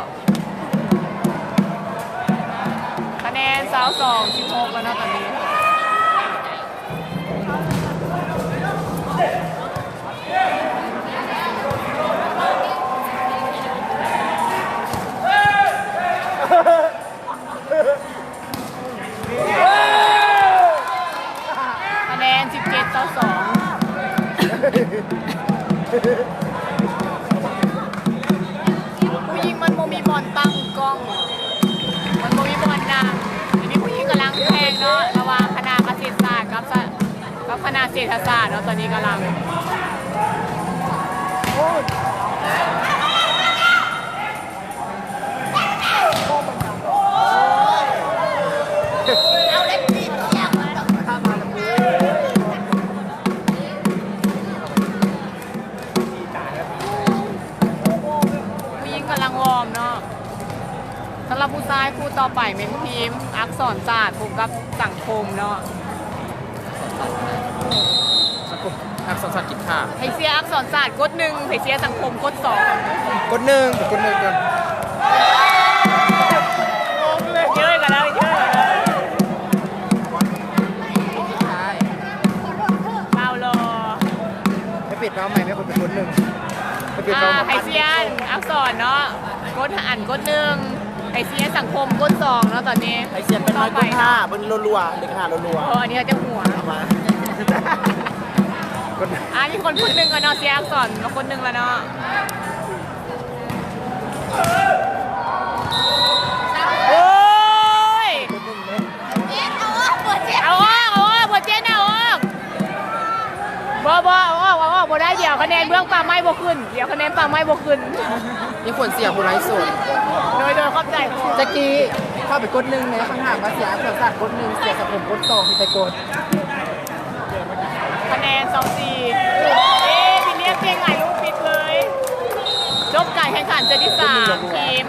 ຄະແນນ ຊາວສອງ ສິບຫົກ ແລ້ວເນາະຕອນນີ້. ຄະແນນ ສິບເຈັດ ຊາວສອງ. ຜູ້ຍິງມັນບໍ່ມີບ່ອນຕັ້ງກ້ອງ, ມັນບໍ່ມີບ່ອນນັ່ງ. ດຽວນີ້ຜູ້ຍິງກຳລັງແຂ່ງເນາະ ລະຫວ່າງຄະນະກະສິດສາດກັບສະ ກັບຄະນະເສດຖະສາດເນາະ ຕອນນີ້ກຳລັງ. ຜູ້ຍິງກຳລັງວອມເນາະ. ສຳລັບຜູ້ຊາຍຄູ່ຕໍ່ໄປແມ່ນທີມອັກສອນສາດພົບກັບສັງຄົມເນາະ. ອັກສອນສາດກິນຂ້າວ. ໃຜເຊຍອັກສອນສາດກົດໜຶ່ງ, ໃຜເຊຍສັງຄົມກົດສອງ. ກົດໜຶ່ງ ກົດໜຶ່ງກ່ອນ. ເຈີກັນແລ້ວ ເຈີກັນແລ້ວ. ບ່າວຫຼໍ່. ໄປປິດເປົ້າໃໝ່ ແມ່ຄົນໄປກົດໜຶ່ງ. ໄປປິດເປົ້າ. ອ່າ ໃຜເຊຍອັກສອນເນາະ ກົດອັນ ກົດໜຶ່ງ. ໃຜເຊຍສັງຄົມກົດສອງເນາະຕອນນີ້. ໃຜເຊຍເປັນນ້ອຍກົດຫ້າ ເບິ່ງລັວໆ ເລກຫ້າລັວໆ. ເອີ ອັນນີ້ເຮົາຈະຫົວ ເອົາມາ ກົດ ອ່າ ມີຄົນຄົນໜຶ່ງແລ້ວເນາະ ເຊຍອັກສອນມາຄົນໜຶ່ງແລ້ວເນາະ. ໂອ້ຍ ເອົາອອກ ເອົາອອກ ເອົາອອກ ບໍ່ເຈັດ ເອົາອອກ ບໍ່ອອກ ບໍ່ໄດ້ ດຽວຄະແນນເບື້ອງປ່າໄມ້ບໍ່ຂຶ້ນ. ດຽວຄະແນນປ່າໄມ້ບໍ່ຂຶ້ນ. ມີຄົນເຊຍຜູ້ໄລສົດ. ໂດຍ ໂດຍ ຂອບໃຈ. ຈັກກີ້ເຂົ້າໄປກົດໜຶ່ງແມ່ ຄຳຖາມວ່າເຊຍອັກສອນສາດກົດໜຶ່ງ ເຊຍສັງຄົມກົດສອງ ຊິໄປກົດ. ຄະແນນ ຊາວສີ່. ເອີ ພິນລຽບເກັ່ງຫຼາຍລູກ ປິດເລີຍ. ຈົບການແຂ່ງຂັນເຊດທີສາມ ທີມ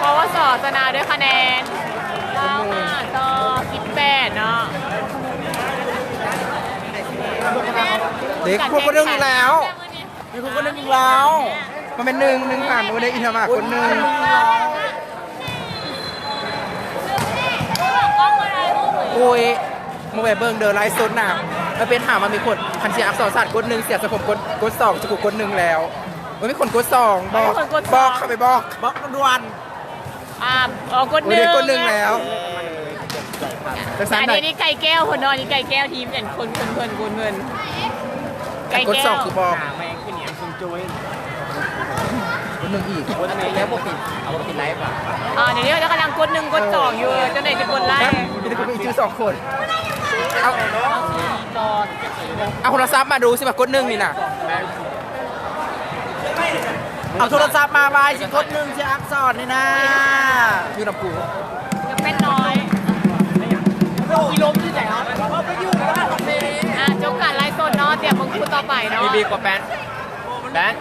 ປວສ ຊະນະດ້ວຍຄະແນນ ຊາວຫ້າ ຕໍ່ ສິບແປດ ເນາະ. ເດັກພວກຄົນໜຶ່ງອີກແລ້ວ. ມີຄົນຄົນໜຶ່ງອີກແລ້ວ. ມັນແມ່ນໜຶ່ງ ໜຶ່ງຜ່ານ ໂອເດ ອິນທະມາຄົນໜຶ່ງ. ໂອ້ຍ ມາແວ່ເບິ່ງເດີໄລຟ໌ສົດນະ. ມັນເປັນຖາມວ່າມີຄົນ ຄັນເຊຍອັກສອນສາດກົດໜຶ່ງ ເຊຍສັງຄົມກົດ ກົດສອງ ຈະກູກົດໜຶ່ງແລ້ວ. ໂອ້ຍ ມີຄົນກົດສອງ. ບອກ ມີຄົນກົດສອງ ບອກ ເຂົ້າໄປບອກ ບອກດ່ວນໆ. ອ່າ ເອົາ ກົດໜຶ່ງ ໂອເດ ກົດໜຶ່ງແລ້ວ. ເອີ ຈັ່ງຊັ້ນ ອັນນີ້ ນີ້ໄກ່ແກ້ວພຸ້ນເນາະ ນີ້ໄກ່ແກ້ວ ທີມອັນຄົນ ຄົນ ຄົນ ຄົນ ຄົນ ໄກ່ແກ້ວ ກົດສອງຄືບອກ ກົດໜຶ່ງອີກ ກົດໜຶ່ງແລ້ວບໍ່ປິດ ເອົາບໍ່ປິດໄລຟ໌ ອ່າ ດຽວນີ້ເຂົາກຳລັງກົດໜຶ່ງ ກົດສອງຢູ່ ຈັ່ງໃດຊິກົດໄລຟ໌ ມີແຕ່ຄົນມີຊື່ສອງຄົນ. ເອົາ ເອົາໂທລະສັບມາດູຊິວ່າກົດໜຶ່ງນີ້ນະ. ເອົາໂທລະສັບມາໄວ້ ຊິກົດໜຶ່ງ ຊິອັກສອນນີ້ນະ ຢູ່ນຳກູ. ແປ້ນນ້ອຍ ອີລົມຢູ່ໃສເນາະ ອ່າ ຈົບການໄລຟ໌ສົດເນາະ ຕຽມເບິ່ງຄູ່ຕໍ່ໄປເນາະ. ມີບີກວ່າແປ້ນ ແປ້ນ